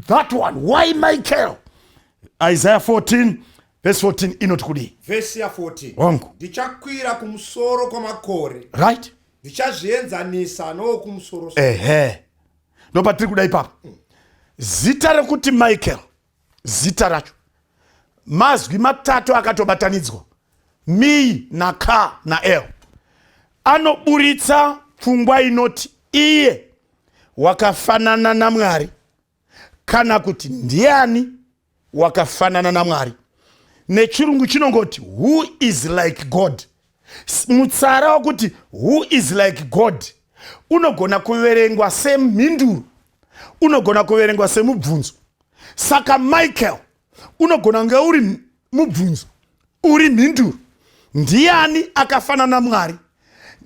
that one? Why Michael? Isaiah 14 verse 14 inoti kudii? Vhesi ya14. Wangu. Ndichakwira kumusoro kwamakore. Ndichazvienzanisa nowokumusoro. Ehe, ndopatiri kuda ipapo. Zita rekuti Michael, zita racho mazwi matatu akatobatanidzwa, mi na ka na l, anoburitsa pfungwa inoti iye wakafanana naMwari, kana kuti ndiani wakafanana naMwari. Nechirungu chinongoti "Who is like God?" Mutsara wekuti "Who is like God" unogona kuverengwa semhinduro, unogona kuverengwa semubvunzo. Saka Michael unogona kunge uri mubvunzo, uri mhinduro. Ndiani akafanana Mwari?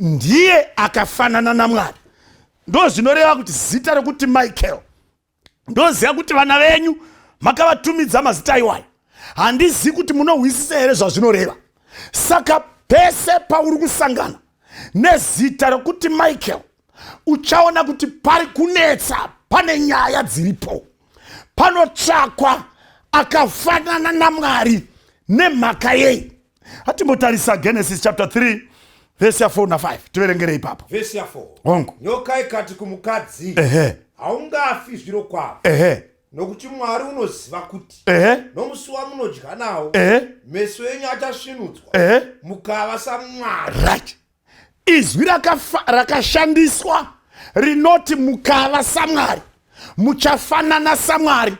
Ndiye akafanana naMwari. Ndo zvinoreva kuti zita rekuti Michael. Ndoziva kuti vana venyu makavatumidza mazita iwayo. Handizivi kuti munohwisisa here zvazvinoreva. Saka pese pauri kusangana nezita rekuti Michael, uchaona kuti pari kunetsa, pane nyaya dziripo, panotsvakwa akafanana naMwari. Nemhaka yei? Hatimbotarisa Genesis chapter 3 vhesi ya4 na5. Tiverengere ipapo. Vhesi ya4. Hongu. Nyoka ikati kumukadzi, "Haungafi zviro kwazvo, nokuti Mwari unoziva kuti nomusi wamunodya nawo, meso enyu achasvinudzwa, mukava saMwari." Right, izwi rakashandiswa rinoti mukava saMwari, muchafanana saMwari,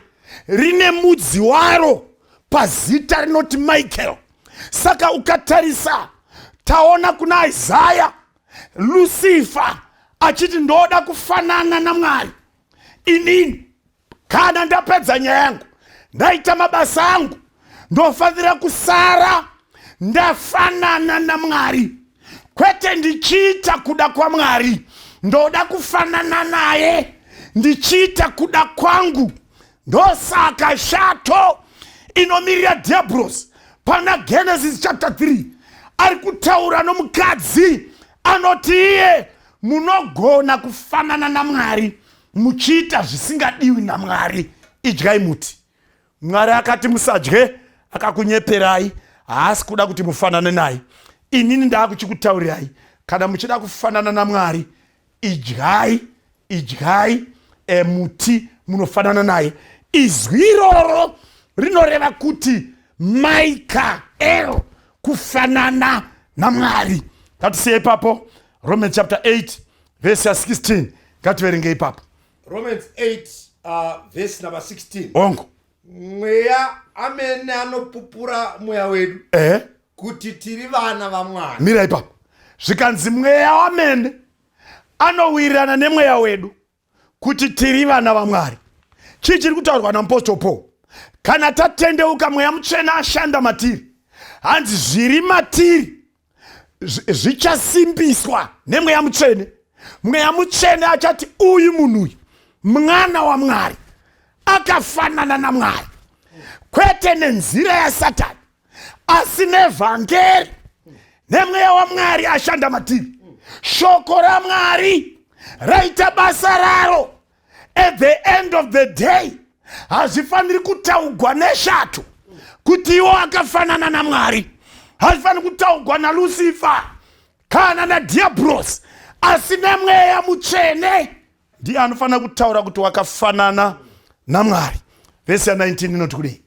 rine mudzi waro pazita rinoti Michael. Saka ukatarisa, taona kuna Isaya, Lucifer achiti, "Ndoda kufanana naMwari inini. Kana ndapedza nyaya yangu, ndaita mabasa angu, ndofanira kusara." Ndafanana naMwari, kwete ndichiita kuda kwaMwari, ndoda kufanana naye ndichiita kuda kwangu. Ndosaka shato inomirira Dhiabhurosi pana Genesis chapter 3 ari kutaura nomukadzi anoti iye munogona kufanana naMwari muchiita zvisingadiwi naMwari. Idyai muti. Mwari akati musadye, akakunyeperai, haasi kuda kuti mufanane naye. Inini ndaakuchikutaurirai, kana muchida kufanana naMwari, idyai, idyai e, muti munofanana naye. Izwi iroro rinoreva kuti Mikael, kufanana naMwari. Ngatisiye ipapo Romans chapter 8 verse ya 16, ngativerenge ipapo. Romans 8 verse number 16. Hongu. Mweya amene anopupura mweya wedu kuti tiri vana vaMwari. Mira ipapo. Zvikanzi mweya wamene anowirirana nemweya wedu kuti tiri vana vaMwari. Chii chiri kutaurwa naMupostle Paul? Kana tatendeuka, mweya mutsvene ashanda matiri, hanzi zviri matiri zvichasimbiswa nemweya mutsvene. Mweya mutsvene achati uyu munhu uyu mwana waMwari, akafanana naMwari, kwete nenzira yaSatani, asi nevhangeri nemweya waMwari ashanda matiri. Shoko raMwari raita basa raro. At the end of the day, hazvifaniri kutaugwa neshato kuti iwo akafanana naMwari, hazvifaniri kutaugwa naLucifer kana naDhiabhurosi, asi nemweya mutsvene ndiye anofanira kutaura kuti wakafanana naMwari. Vhesi ya19 inoti kudii?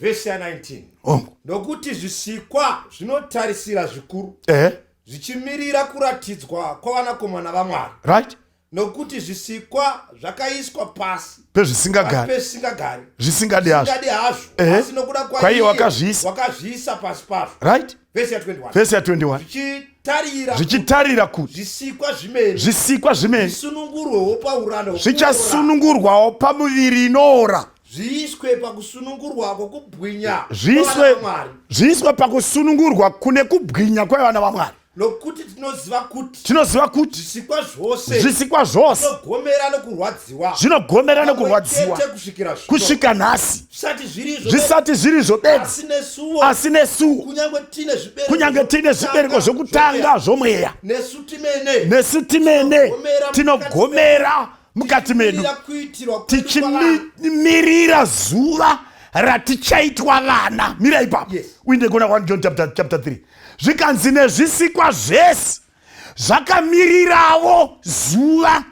Vhesi ya19. Hongu. Nokuti zvisikwa zvinotarisira zvikuru zvichimirira kuratidzwa kwavanakomana vaMwari. Nokuti zvisikwa zvakaiswa pasi pezvisingagari, pezvisingagari, zvisingadi hazvo, zvisingadi hazvo, asi nokuda kwaiye wakazviisa, wakazviisa pasi pazvo. Vhesi ya21. Vhesi ya21. Zvichitarira, zvichitarira kuti zvisikwa zvimene, zvisikwa zvimene zvisunungurwewo pauranda hwokuora, zvichasunungurwawo pamuviri inoora, zviiswe pakusunungurwa kwokubwinya zviiswe kwavana vaMwari. Zviiswe pakusunungurwa kune kubwinya kwevana vaMwari. Nokuti tinoziva kuti, tinoziva kuti zvisikwa zvose, zvisikwa zvose zvinogomera nokurwadziwa, zvinogomera pamwe nokurwadziwa chete kusvikira zvino. Kusvika nhasi. Zvisati zviri izvo Zvisati zviri izvo bedzi, asi nesuwo, asi nesuwo, kunyange tine zvibereko kunyange tine zvibereko zvokutanga zvomweya, nesu timene, nesu timene tinogomera tinogomera mukati medu, tichimirira kuitirwa kwedu kwavana. Tichimirira zuva ratichaitwa vana. Mira ipapo. Uinde kuna 1 John chapter 3. Zvikanzi nezvisikwa zvese zvakamirirawo zuva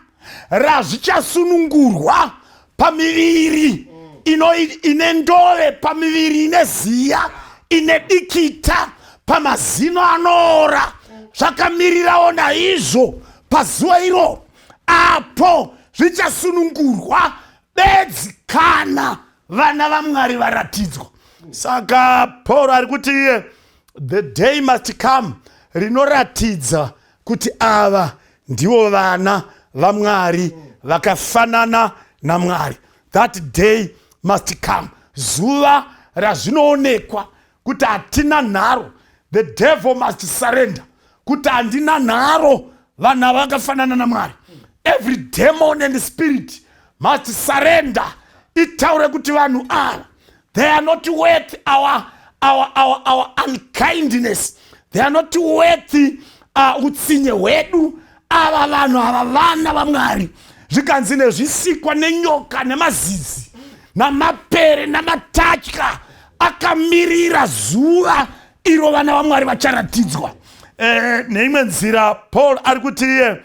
razvichasunungurwa pamiviri ine ndove, pamiviri ine ziya, ine dikita, pamazino anoora. Zvakamirirawo naizvo pazuva iro apo zvichasunungurwa bedzi kana vana vaMwari varatidzwa. Saka Paul ari kuti iye the day must come rinoratidza kuti ava ndivo vana vaMwari vakafanana naMwari. That day must come, zuva razvinoonekwa kuti hatina nharo. The devil must surrender kuti handina nharo, vanhu vakafanana naMwari. Every demon and spirit must surrender, itaure kuti vanhu ava, they are not worth our unkindness, they are not worth utsinye hwedu. Ava vanhu ava vana vaMwari. Zvikanzi nezvisikwa nenyoka nemazizi namapere namatatya akamirira zuva iro vana vaMwari vacharatidzwa. Neimwe nzira Paul ari kuti iye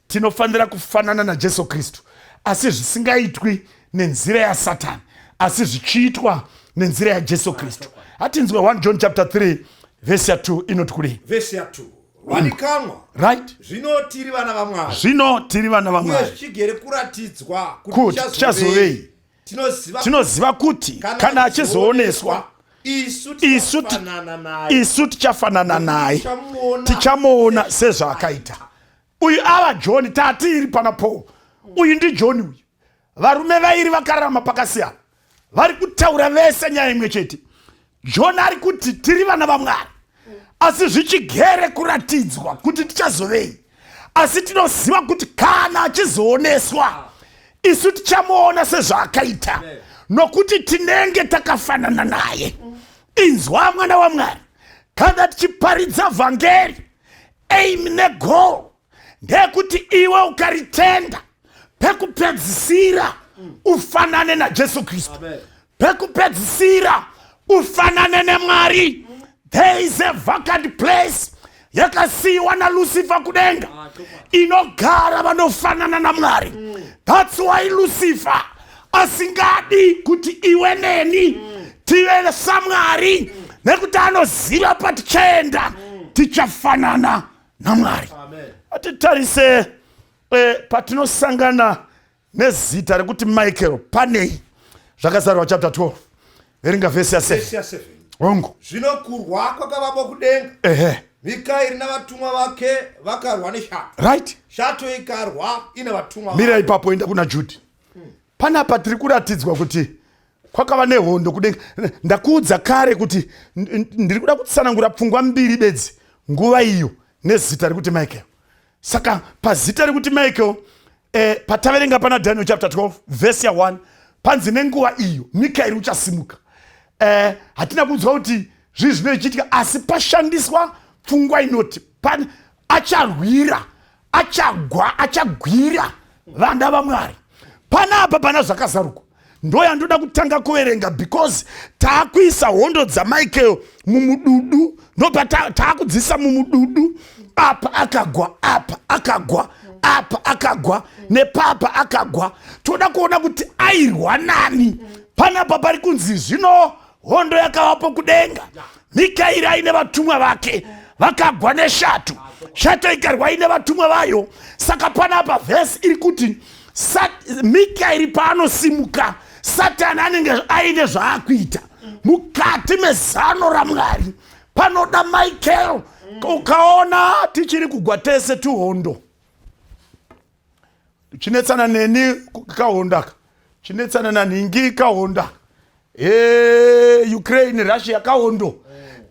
tinofanira kufanana naJesu Kristu, asi zvisingaitwi nenzira yaSatani, asi zvichiitwa nenzira yaJesu Kristu. Hatinzwe 1 John chapter 3 vhesi ya2 inoti kudii? Vhesi ya2. Vadikanwa, zvino tiri vana vaMwari, Zvino tiri vana uye vaMwari, zvichigere kuratidzwa kuti tichazovei. Tinoziva, Tinoziva kuti kana achizooneswa, isu isu tichafanana naye, isu tichafanana naye, tichamuona tichamuona sezvaakaita. Uyu ava John, tati iri pana Paul, uyu ndiJohn uyu. Varume vairi vakararama pakasiyana vari kutaura vese nyaya imwe chete. Jona ari kuti tiri vana vaMwari, asi zvichigere kuratidzwa kuti tichazovei. Asi tinoziva kuti kana achizooneswa, isu tichamuona sezvaakaita, nokuti tinenge takafanana naye. Inzwa mwana waMwari, kana tichiparidza vhangeri, aim negoal ndeyekuti iwe ukaritenda pekupedzisira ufanane naJesu Kristu, pekupedzisira ufanane neMwari. There is a vacant place yakasiyiwa naLucifer kudenga inogara vanofanana naMwari. That's why Lucifer asingadi kuti iwe neni tive saMwari, nekuti anoziva patichaenda tichafanana naMwari. Atitarise patinosangana nezita rekuti Michael panei zvakazarwa chapter 12, verenga vhesi ya7. Hongu. Zvino kurwa kwakavapo kudenga. Mikaeri navatumwa vake vakarwa neshato. Shato ikarwa ine vatumwa. Mira ipapo, enda kuna Judhi. Panapa tiri kuratidzwa kuti kwakava nehondo kudenga. Ndakuudza kare kuti ndiri kuda kutsanangura pfungwa mbiri bedzi, nguva iyo nezita rekuti Michael. Saka pazita rekuti Michael, pataverenga pana Daniel chapter 12 vhesi ya1, panzi nenguva iyo Mikaeri uchasimuka. Hatina kunzwa kuti zvii zvinoichitika, asi pashandiswa pfungwa inoti acharwira, achagwa, achagwira vana vaMwari. Panapa pana zvakazarukwa ndo yandoda kutanga kuverenga, because taakuisa hondo dzaMichael mumududu, ndopa taakudzisa mumududu. Apa akagwa, apa akagwa, apa akagwa, nepapa akagwa. Toda kuona kuti airwa nani. Panapa pari kunzi zvino hondo yakavapo kudenga, Mikaeri aine vatumwa vake vakagwa neshato, shato ikarwa ine vatumwa vayo. Saka panapa vhesi iri kuti Mikaeri paanosimuka, Satani anenge aine zvaakuita mukati mezano raMwari. Panoda Michael. Ukaona tichiri kugwa tese tuhondo, chinetsana neni kahondaka, chinetsana nanhingi kahonda, Ukraine Russia kahondo.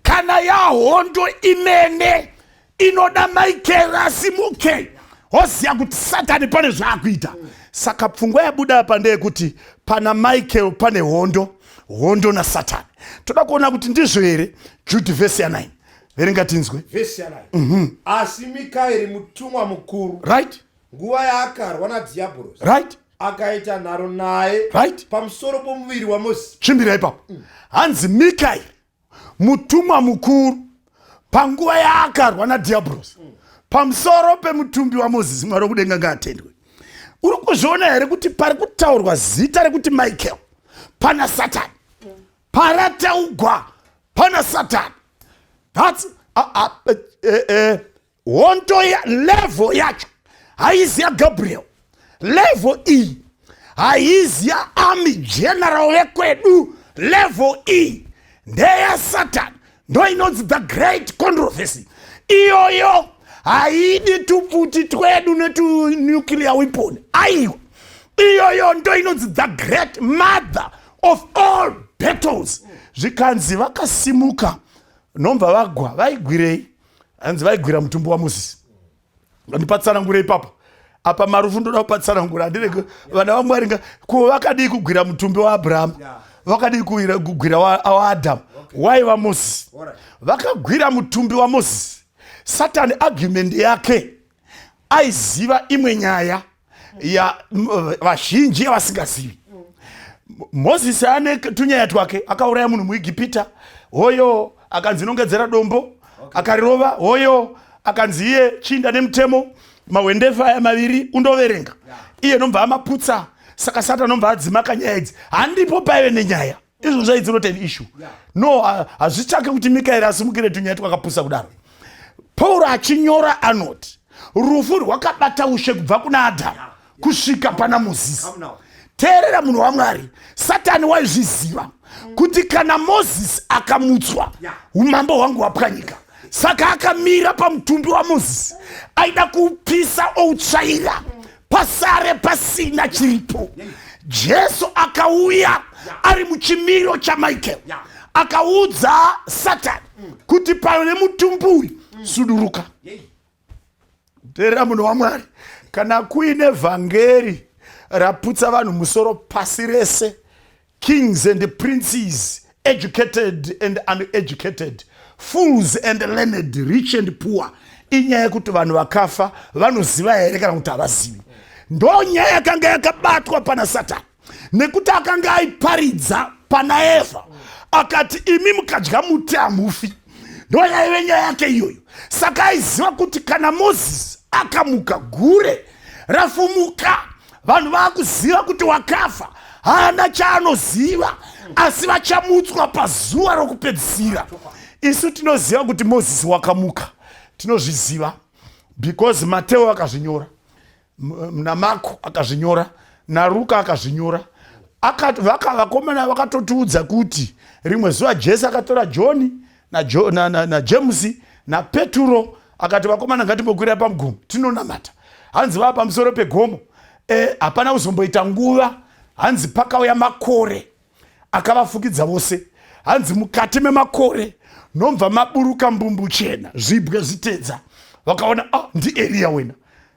Kana yahondo imene inoda Michael asimuke, woziva kuti Satani pane zvaakuita. Saka pfungwa yabuda apa ndeyekuti pana Michael pane hondo, hondo naSatani. Toda kuona kuti ndizvo here. Jude vhesi ya9, verenga tinzwe. Vhesi ya9. Asi Mikaeri mutumwa mukuru, nguva yaakarwa nadhiabhorosi, akaita nharo naye pamusoro pomuviri waMozisi. Chimbira ipapo. Hanzi Mikaeri mutumwa mukuru panguva yaakarwa nadhiabhorosi pamusoro pemutumbi waMozisi. Mwari wekudenga ngaatendwe. Uri kuzviona here kuti pari kutaurwa zita rekuti Michael pana Satani? Parataugwa pana Satani. Thats hondo ya level yacho haizi yaGabriel. Level iyi haizi yaarmy general vekwedu. Level iyi ndeyaSatan, ndo inonzi the great controversy. Iyoyo haidi tupfuti twedu netunuclear weapon, aiwa. Iyoyo ndo inonzi the great mother of all battles. Zvikanzi vakasimuka nomva vagwa. Vaigwirei? Hanzi vaigwira mutumbi waMozisi. Ndipatsanangure ipapo apa, marufu ndoda kupatsanangura. Handirege vana vaMwari ko vakadii kugwira mutumbi waAbrahama? Vakadii kugwira waAdhamu? Waiva Mozisi. Vakagwira mutumbi waMozisi. Satani argument yake, aiziva imwe nyaya ya vazhinji yavasingazivi. Mozisi ane tunyaya twake. Akauraya munhu muIgipita, hoyo akanzi nongedzera dombo, akarirova, hoyo akanzi iye chinda nemutemo, mahwendefa aya maviri undoverenga, iye nomva amaputsa. Saka Satani nomva adzima kanyaya idzi. Handipo paive nenyaya. Izvo zvaidzi not an issue, no. Hazvitsvake kuti Mikaeri asimukire tunyaya twakapusa kudaro. Pauro achinyora anoti rufu rwakabata ushe kubva kuna Adhamu kusvika pana Mozisi. Teerera munhu waMwari, Satani waizviziva kuti kana Mozisi akamutswa, umambo hwangu hwapwanyika. Saka akamira pamutumbi waMozisi, aida kuupisa outsvaira pasare pasina chiripo. Jesu akauya ari muchimiro chaMichael. Akaudza Satani kuti pane mutumbi uyu, suduruka. Teerera, munhu waMwari, kana kuine vhangeri raputsa vanhu musoro pasi rese, kings and princes, educated and uneducated, fools and learned, rich and poor, inyaya yekuti vanhu vakafa vanoziva here kana kuti havazivi. Ndo nyaya yakanga yakabatwa pana Satani, nekuti akanga aiparidza pana Evha, akati, "Imi mukadya muti hamufi." Ndo yaive nyaya yake iyoyo. Saka aiziva kuti kana Mozisi akamuka, gure rafumuka, vanhu vaakuziva kuti wakafa haana chaanoziva, asi vachamutswa pazuva rokupedzisira. Isu tinoziva kuti Mozisi wakamuka. Tinozviziva because Mateo akazvinyora, naMako akazvinyora, naRuka akazvinyora. Vakomana vakatotiudza kuti rimwe zuva Jesu akatora Johni naJemusi na, na, na naPeturo, akati, "Vakomana, ngatimbokwira pamugomo tinonamata." Hanzi vava pamusoro pegomo, hapana kuzomboita nguva, hanzi pakauya makore akavafukidza vose. Hanzi mukati memakore nobva maburuka mbumbu chena, zvibwe zvitedza. Vakaona, ah, ndiEriya wena.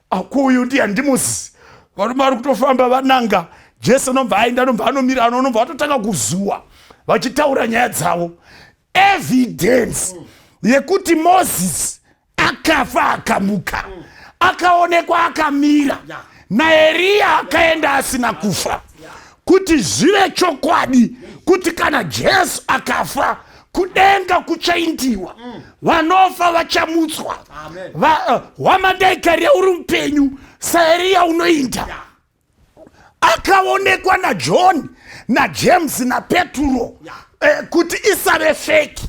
Ah, kuuyu ndiye ndiMozisi. Varume vari kutofamba vananga Jesu, nobva aenda, nobva anomira, anonobva vatotanga kuzuwa vachitaura nyaya dzavo. Evidence yekuti Mozisi akafa akamuka, akaonekwa akamira naEriya, akaenda asina kufa, kuti zvive chokwadi kuti kana Jesu akafa, kudenga kuchaindiwa, vanofa vachamutswa. Hwamandaikarira uri mupenyu saEriya unoinda akaonekwa naJohn, naJames, naPeturo, kuti isave fake.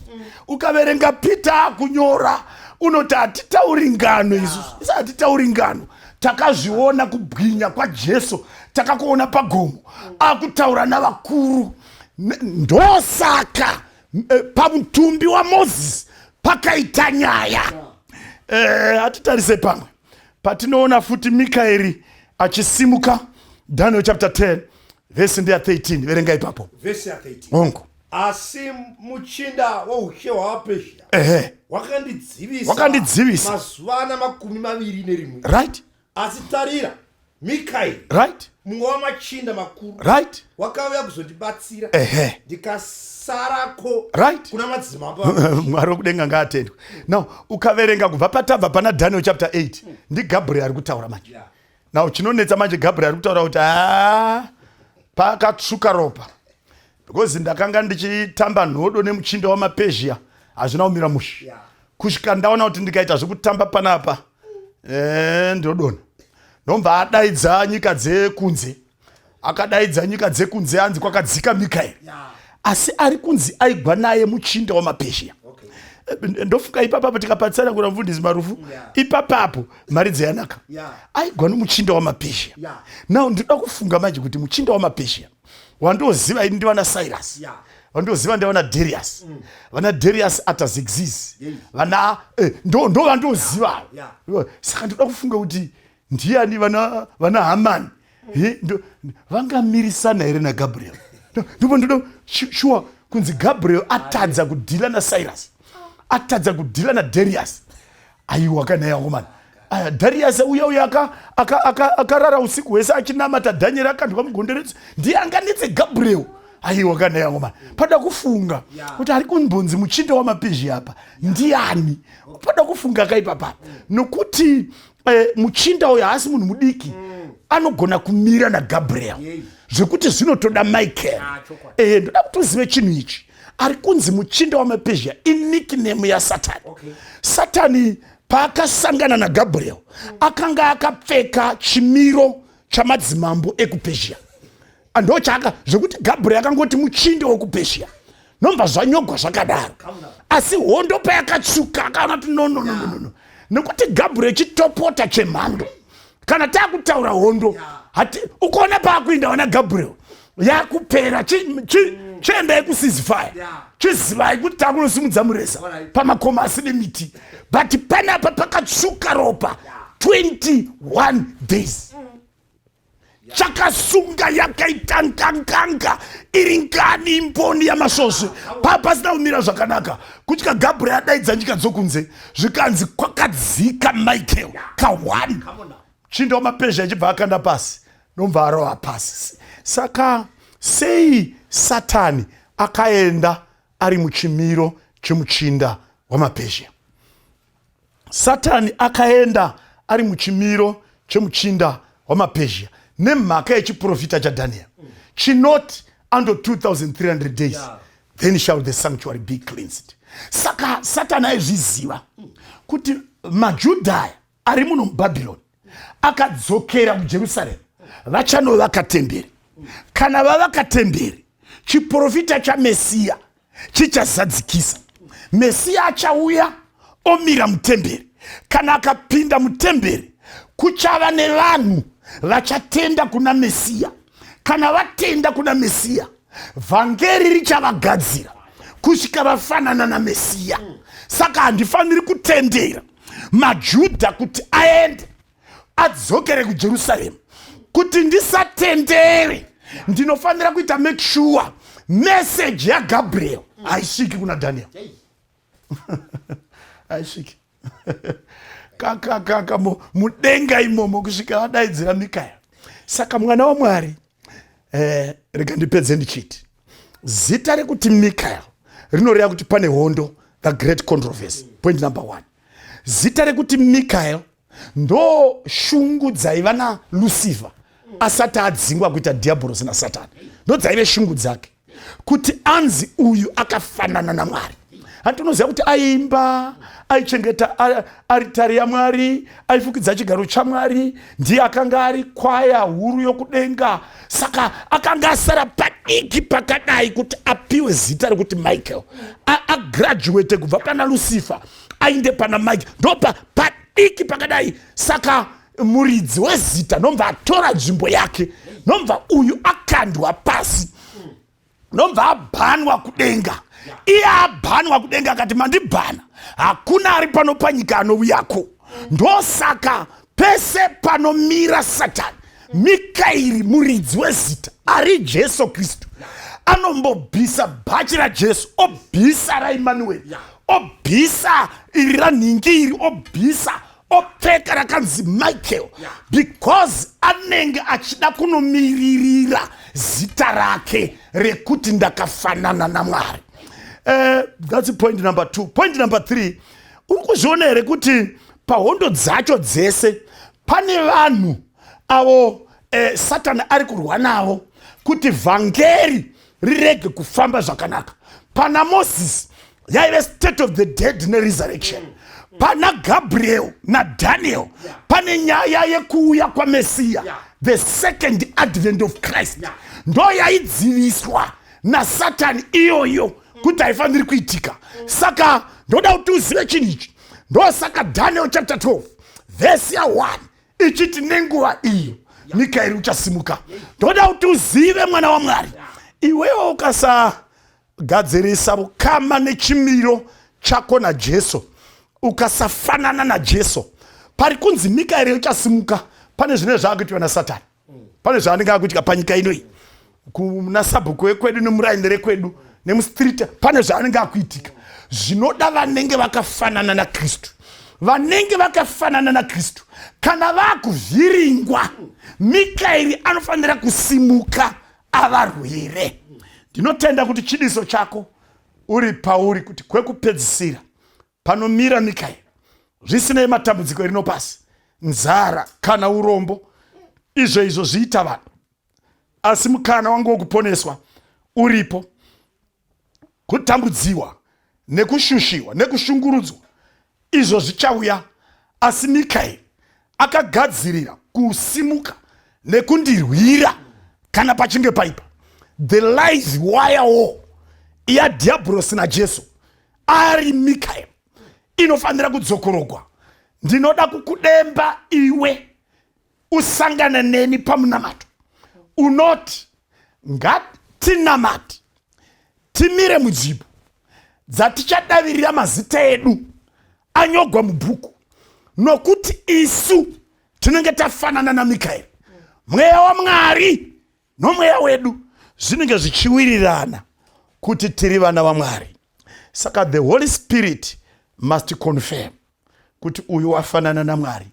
Ukaverenga Peter akunyora, unoti, "Hatitauri ngano isusu, isa hatitauri ngano, takazviona kubwinya kwaJesu, takakuona pagomo akutaura navakuru." Ndosaka pamutumbi waMozisi pakaita nyaya. Hatitarise pamwe patinoona futi Mikaeri achisimuka. Daniel chapter 10, vhesi ndeya 13. Verenga ipapo. Vhesi ya 13. Hongu. Asi muchinda woushe hwavaPezhia wakandidzivisa Wakandidzivisa. mazuva ana 21. Asi tarira, Mikaeri, mumwe wamachinda makuru, wakauya kuzondibatsira, ndikasarako kuna madzimambo. Mwari wekudenga ngaatendwe. Now ukaverenga kubva patabva pana Daniel chapter 8, ndiGabriel ari kutaura manje. Now chinonetsa manje, Gabriel ari kutaura kuti haa, pakatsvuka ropa because ndakanga ndichitamba nhodo nemuchinda wamaPezhia, hazvina kumira mushe, kusvika ndaona kuti ndikaita zvekutamba panapa, ndodona. Ndomva adaidza nyika dzekunze. Akadaidza nyika dzekunze, anzi kwakadzika Mikaeri. Asi ari kunzi aigwa naye muchinda wamaPezhia. Ndofunga ipapapo tikapatsana kuna mufundisi Marufu. Ipapapo mari dzeyanaka. Aigwa nomuchinda wamaPezhia. Now ndinoda kufunga manje kuti muchinda wamaPezhia wandoziva ini ndivana Cyrus, vandoziva ndivana Darius, vana Darius Artaxerxes, vana ndo vandoziva. Saka ndoda kufunga kuti ndiani vana Hamani vangamirisana here naGabriel? Ndipo ndoda shuwa kunzi Gabriel atadza kudhila naCyrus, atadza kudhila naDarius. Aiwa, kana yakomana aya Darius uya uya akarara usiku hwese achinamata Dhanieri, akandwa mugonderedzo, ndiye anganetse Gabriel? Aiwa, kana yakomana, pada kufunga kuti ari kumbonzi muchinda wamapezhi apa ndiani. Pada kufunga kaipapa, nokuti muchinda uyo haasi munhu mudiki, anogona kumira naGabriel zvekuti zvinotoda Michael. Ah, chokwadi. Ndoda kuti uzive chinhu ichi. Ari kunzi muchinda wamapezhia inickname yaSatani. Satani paakasangana naGabriel, akanga akapfeka chimiro chamadzimambo ekuPezhia. Ndo chaka zvekuti Gabriel akangoti muchinda wekuPezhia, nobva zvanyogwa zvakadaro. Asi hondo payakatsvuka, akaona kuti no, no, no, no, no, nekuti Gabriel chitopota chemhando. Kana taakutaura hondo, hati ukaona paakuinda vana Gabriel, yakupera. Chiendai kuceasefire. Chizivai kuti takunosimudza mureza pamakomo asine miti. But panapa pakatsvuka ropa 21 days. Chakasunga yakaita nganganga iri ngani imboni yamasvosve pa pasina kumira zvakanaka kutya Gabriel adaidza nyika dzokunze zvikanzi kwakadzika Michael ka1 chinda wamapezha achibva akanda pasi nobva arova pasi. Saka sei Satani akaenda ari muchimiro chemuchinda wamapezha? Satani akaenda ari muchimiro chemuchinda wamapezhia nemhaka yechiprofita chaDaniel chinoti unto 2300 days then shall the sanctuary be cleansed. Saka Satani aizviziva kuti maJudhaya ari muno muBhabhironi akadzokera kuJerusarema vachanovaka temberi. Kana vavaka temberi, chiprofita chaMesiya chichazadzikisa. Mesiya achauya omira mutemberi. Kana akapinda mutemberi, kuchava nevanhu vachatenda kuna Mesiya. Kana vatenda kuna Mesiya, vhangeri richavagadzira kusvika vafanana naMesiya. Saka handifaniri kutendera maJudha kuti aende adzokere kuJerusarema. Kuti ndisatendere, ndinofanira kuita make sure message yaGabriel haisviki kuna Daniel. Haisviki kakakaka mudenga imomo kusvika adaidzira Mikael. Saka mwana waMwari, rega ndipedze ndichiti zita rekuti Mikael rinoreva kuti pane hondo, the great controversy. Point number 1, zita rekuti Mikael ndo shungu dzaiva naLucifer asati adzingwa kuita dhiabhorosi naSatani, ndo dzaive shungu dzake kuti anzi uyu akafanana naMwari. Hanti unoziva kuti aiimba, aichengeta aritari yaMwari, aifukidza chigaro chaMwari, ndiye akanga ari kwaya huru yokudenga. Saka akanga asara padiki pakadai kuti apiwe zita rekuti Michael, agraduate kubva pana Lucifer ainde pana Mike, ndopa padiki pakadai. Saka muridzi wezita nobva atora nzvimbo yake, nobva uyu akandwa pasi, nobva abhanwa kudenga. Iye abhanwa kudenga akati, mandibhana, hakuna ari pano panyika anouyako. Ndosaka pese panomira Satani, Mikairi muridzi wezita ari Jesu Kristu anombobvisa bhachi raJesu, obvisa raEmanueri, obvisa iri ranhingi iri, obvisa opfeka rakanzi Michael, because anenge achida kunomiririra zita rake rekuti ndakafanana naMwari. That's point number 2. Point number 3, uri kuzviona here kuti pahondo dzacho dzese pane vanhu avo Satani ari kurwa navo kuti vhangeri rirege kufamba zvakanaka? Pana Moses yaive state of the dead neresurrection. Pana Gabriel naDaniel pane nyaya yekuuya kwaMesiya, the second advent of Christ, ndo yaidziviswa naSatani iyoyo kuti haifaniri kuitika. Saka ndoda kuti uzive chinhu ichi. Ndosaka Daniel chapter 12 vhesi ya1 ichiti nenguva iyo Mikaeri uchasimuka. Ndoda kuti uzive, mwana waMwari, iwewo ukasagadzirisa ukama nechimiro chako naJesu, ukasafanana naJesu, pari kunzi Mikaeri uchasimuka, pane zvine zvaakuitwa naSatani, pane zvaanenge akuitika panyika inoi, kuna sabhuku wekwedu nemuraini rekwedu nemustreet, pane zvaanenge akuitika zvinoda vanenge vakafanana naKristu. Vanenge vakafanana naKristu kana vaakuvhiringwa, Mikaeri anofanira kusimuka avarwire. Ndinotenda kuti chidiso chako uri pauri kuti kwekupedzisira panomira Mikaeri, zvisinei matambudziko erino pasi, nzara kana urombo, izvo izvo zviita vanhu, asi mukana wangu wokuponeswa uripo. Kutambudziwa nekushushiwa nekushungurudzwa izvo zvichauya, asi Mikaeri akagadzirira kusimuka nekundirwira kana pachinge paipa. The live wire war yadhiabhorosi naJesu ari Mikael inofanira kudzokorogwa. Ndinoda kukudemba iwe usangane neni pamunamato unoti ngatinamate, timire munzvimbo dzatichadavirira mazita edu anyogwa mubhuku, nokuti isu tinenge tafanana naMikaeri. Mweya waMwari nomweya wedu zvinenge zvichiwirirana kuti tiri vana vaMwari. Saka the Holy Spirit must confirm kuti uyu wafanana naMwari,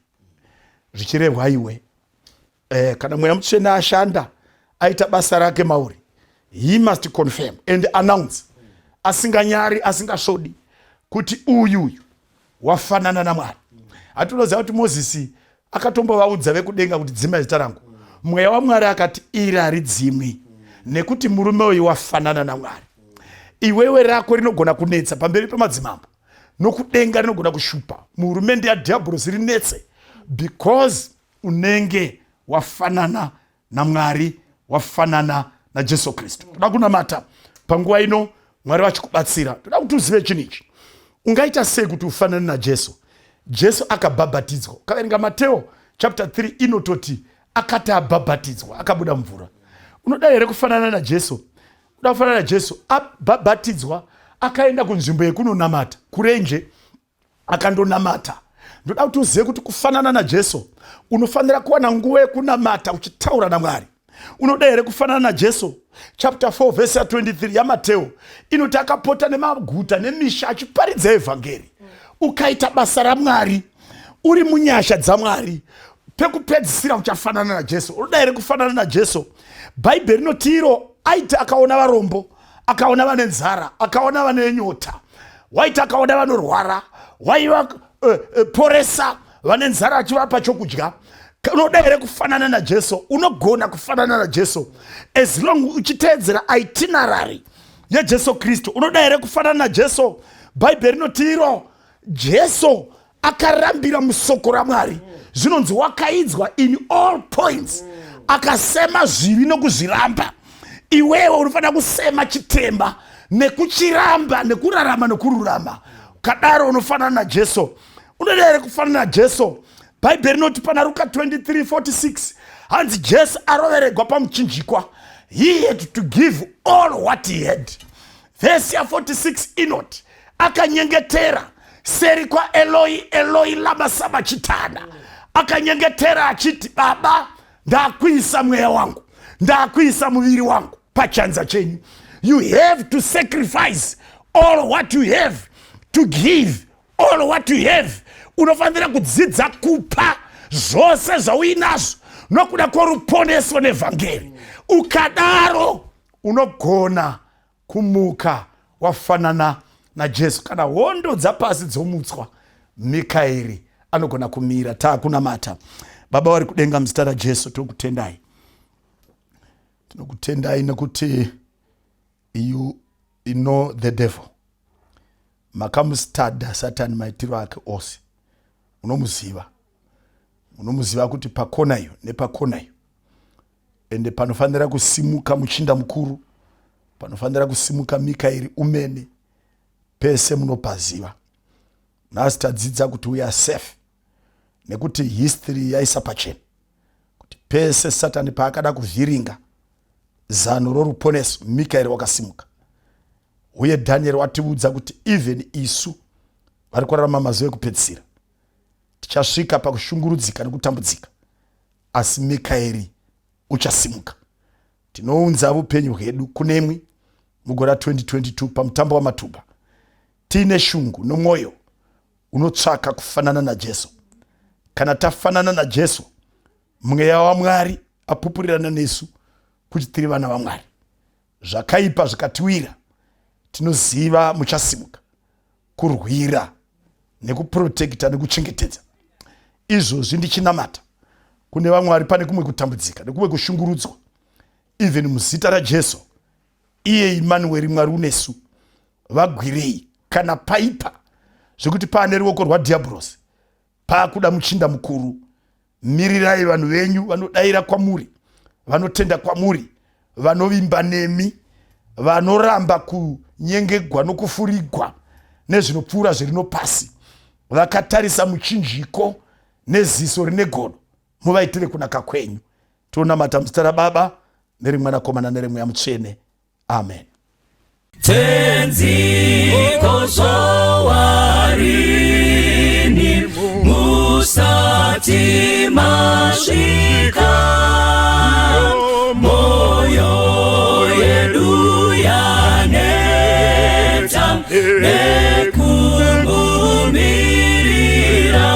zvichirehwa iwe. Kana Mweya Mutsvene ashanda, aita basa rake mauri, he must confirm and announce asinganyari, asingasvodi, kuti uyu uyu wafanana naMwari. Hatinoziva kuti Mozisi akatombovaudza vekudenga kuti dzima zita rangu. Mweya waMwari akati iri haridzimwi nekuti murume uyu wafanana naMwari. Iwewe rako rinogona kunetsa pamberi pemadzimambo, nokudenga rinogona kushupa muhurumende yadhiabhorosi rinetse, because unenge wafanana naMwari, wafanana naJesu Kristu. Toda kunamata panguva ino, Mwari vachikubatsira. Toda kuti uzive chinhu ichi: ungaita sei kuti ufanane naJesu? Jesu akabhabhatidzwa. Ukaverenga Mateo chapter 3, inototi akati abhabhatidzwa akabuda mvura. Unoda here kufanana naJesu? Uda kufanana naJesu? Abhabhatidzwa akaenda kunzvimbo yekunonamata kurenje, akandonamata. Ndoda kuti uzive kuti kufanana naJesu unofanira kuwana nguva yekunamata uchitaura naMwari. Unoda here kufanana naJesu? Chapter 4 vhesi ya23 yaMateo inoti akapota nemaguta nemisha achiparidza evhangeri. Ukaita basa raMwari uri munyasha dzaMwari, pekupedzisira uchafanana naJesu. Unoda here kufanana naJesu? Bhaibheri rinoti iro aiti akaona varombo, akaona vane nzara, akaona vane nyota, waiti akaona vanorwara, waiva poresa vane nzara achivapa chokudya. Unoda here kufanana naJesu? Unogona kufanana naJesu as long uchiteedzera itinerary yeJesu Kristu. Unoda here kufanana naJesu? Bhaibheri rinoti iro Jesu akarambira musoko raMwari. Zvinonzi wakaidzwa in all points, akasema zvivi nokuzviramba. Iwewe unofanira kusema chitema nekuchiramba, nekurarama nokururama. Ukadaro unofanana naJesu. Unoda here kufanana naJesu? Bhaibheri rinoti pana Ruka 23:46, hanzi Jesu aroveregwa pamuchinjikwa, he had to give all what he had. Vhesi ya46 inoti akanyengetera seri kwaEloi, Eloi, lama sabachitana. Akanyengetera achiti, "Baba, ndakuisa mweya wangu, ndakuisa muviri wangu pachanza chenyu." You have to sacrifice all what you have to give all what you have. Unofanira kudzidza kupa zvose zvauinazvo nokuda kworuponeso nevhangeri. Ukadaro unogona kumuka wafanana naJesu. Kana hondo dzapasi dzomutswa, Mikaeri anogona kumira. Taakunamata. Baba vari kudenga, muzita raJesu tinokutendai. Tinokutendai nekuti you know the devil. Makamustada Satani, maitiro ake ose munomuziva. Munomuziva kuti pakona iyo nepakona iyo, ende panofanira kusimuka muchinda mukuru, panofanira kusimuka Mikaeri umene, pese munopaziva. Nhasi tadzidza kuti we are safe nekuti history yaisa pachena kuti pese Satani paakada kuvhiringa zano roruponeso, Mikaeri wakasimuka. Uye Dhanieri watiudza kuti even isu vari kurarama mazuva ekupedzisira tichasvika pakushungurudzika nekutambudzika, asi Mikaeri uchasimuka. Tinounza upenyu hwedu kunemwi mugore ra2022 pamutambo wamatuba, tiine shungu nomwoyo unotsvaka kufanana naJesu. Kana tafanana naJesu, Mweya waMwari apupurirana nesu kuti tiri vana vaMwari. Zvakaipa zvikatiwira, tinoziva muchasimuka kurwira nekuprotekta nekuchengetedza. Izvozvi ndichinamata kune vamwe vari pane kumwe kutambudzika nekumwe kushungurudzwa, even muzita raJesu, iye Imanueri, Mwari unesu, vagwirei. Kana paipa zvekuti paane ruoko rwadhiabhorosi, paakuda muchinda mukuru, mirirai vanhu venyu vanodayira kwamuri, vanotenda kwamuri, vanovimba nemi, vanoramba kunyengegwa nokufurigwa nezvinopfuura zvirino pasi, vakatarisa muchinjiko neziso rine godo. Muvaitire kunaka kwenyu. Tonamata muzita raBaba nereMwanakomana nereMweya Mutsvene. Amen. Tenzi kozowarini musati masvika. Nekumumirira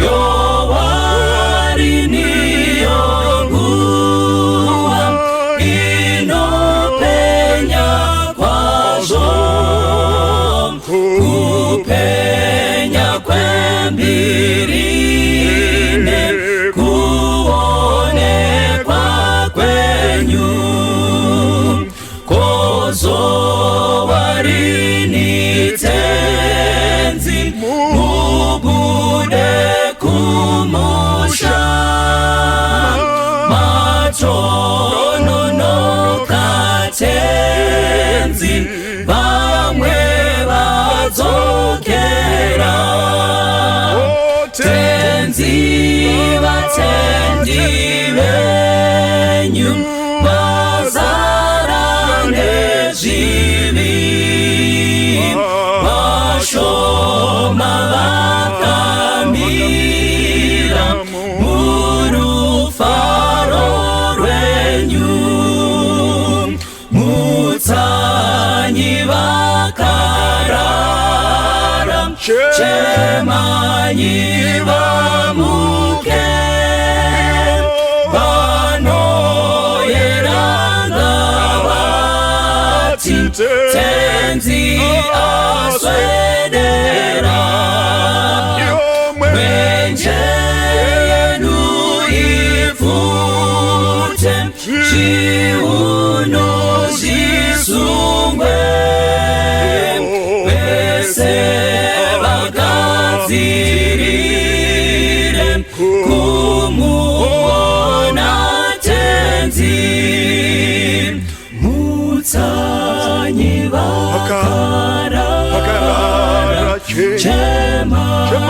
yowari niyo nguva inopenya kwazvo kupenya kwembirine kuonekwa kwenyu kozowarini tenzi mubude kumusha matononoka tenzi vamwe vadzokera tenzi vatendi venyu vazara nezvivi vashoma vakamira murufaro rwenyu mutsanyi vakarara chemanyi vamuke vanoyeranga vati tenzi aswedera mwenje yenu ipfute zviuno zvisungwe vese vagadzirire kumuona tenzi mutsanyi vakarara chemanyi.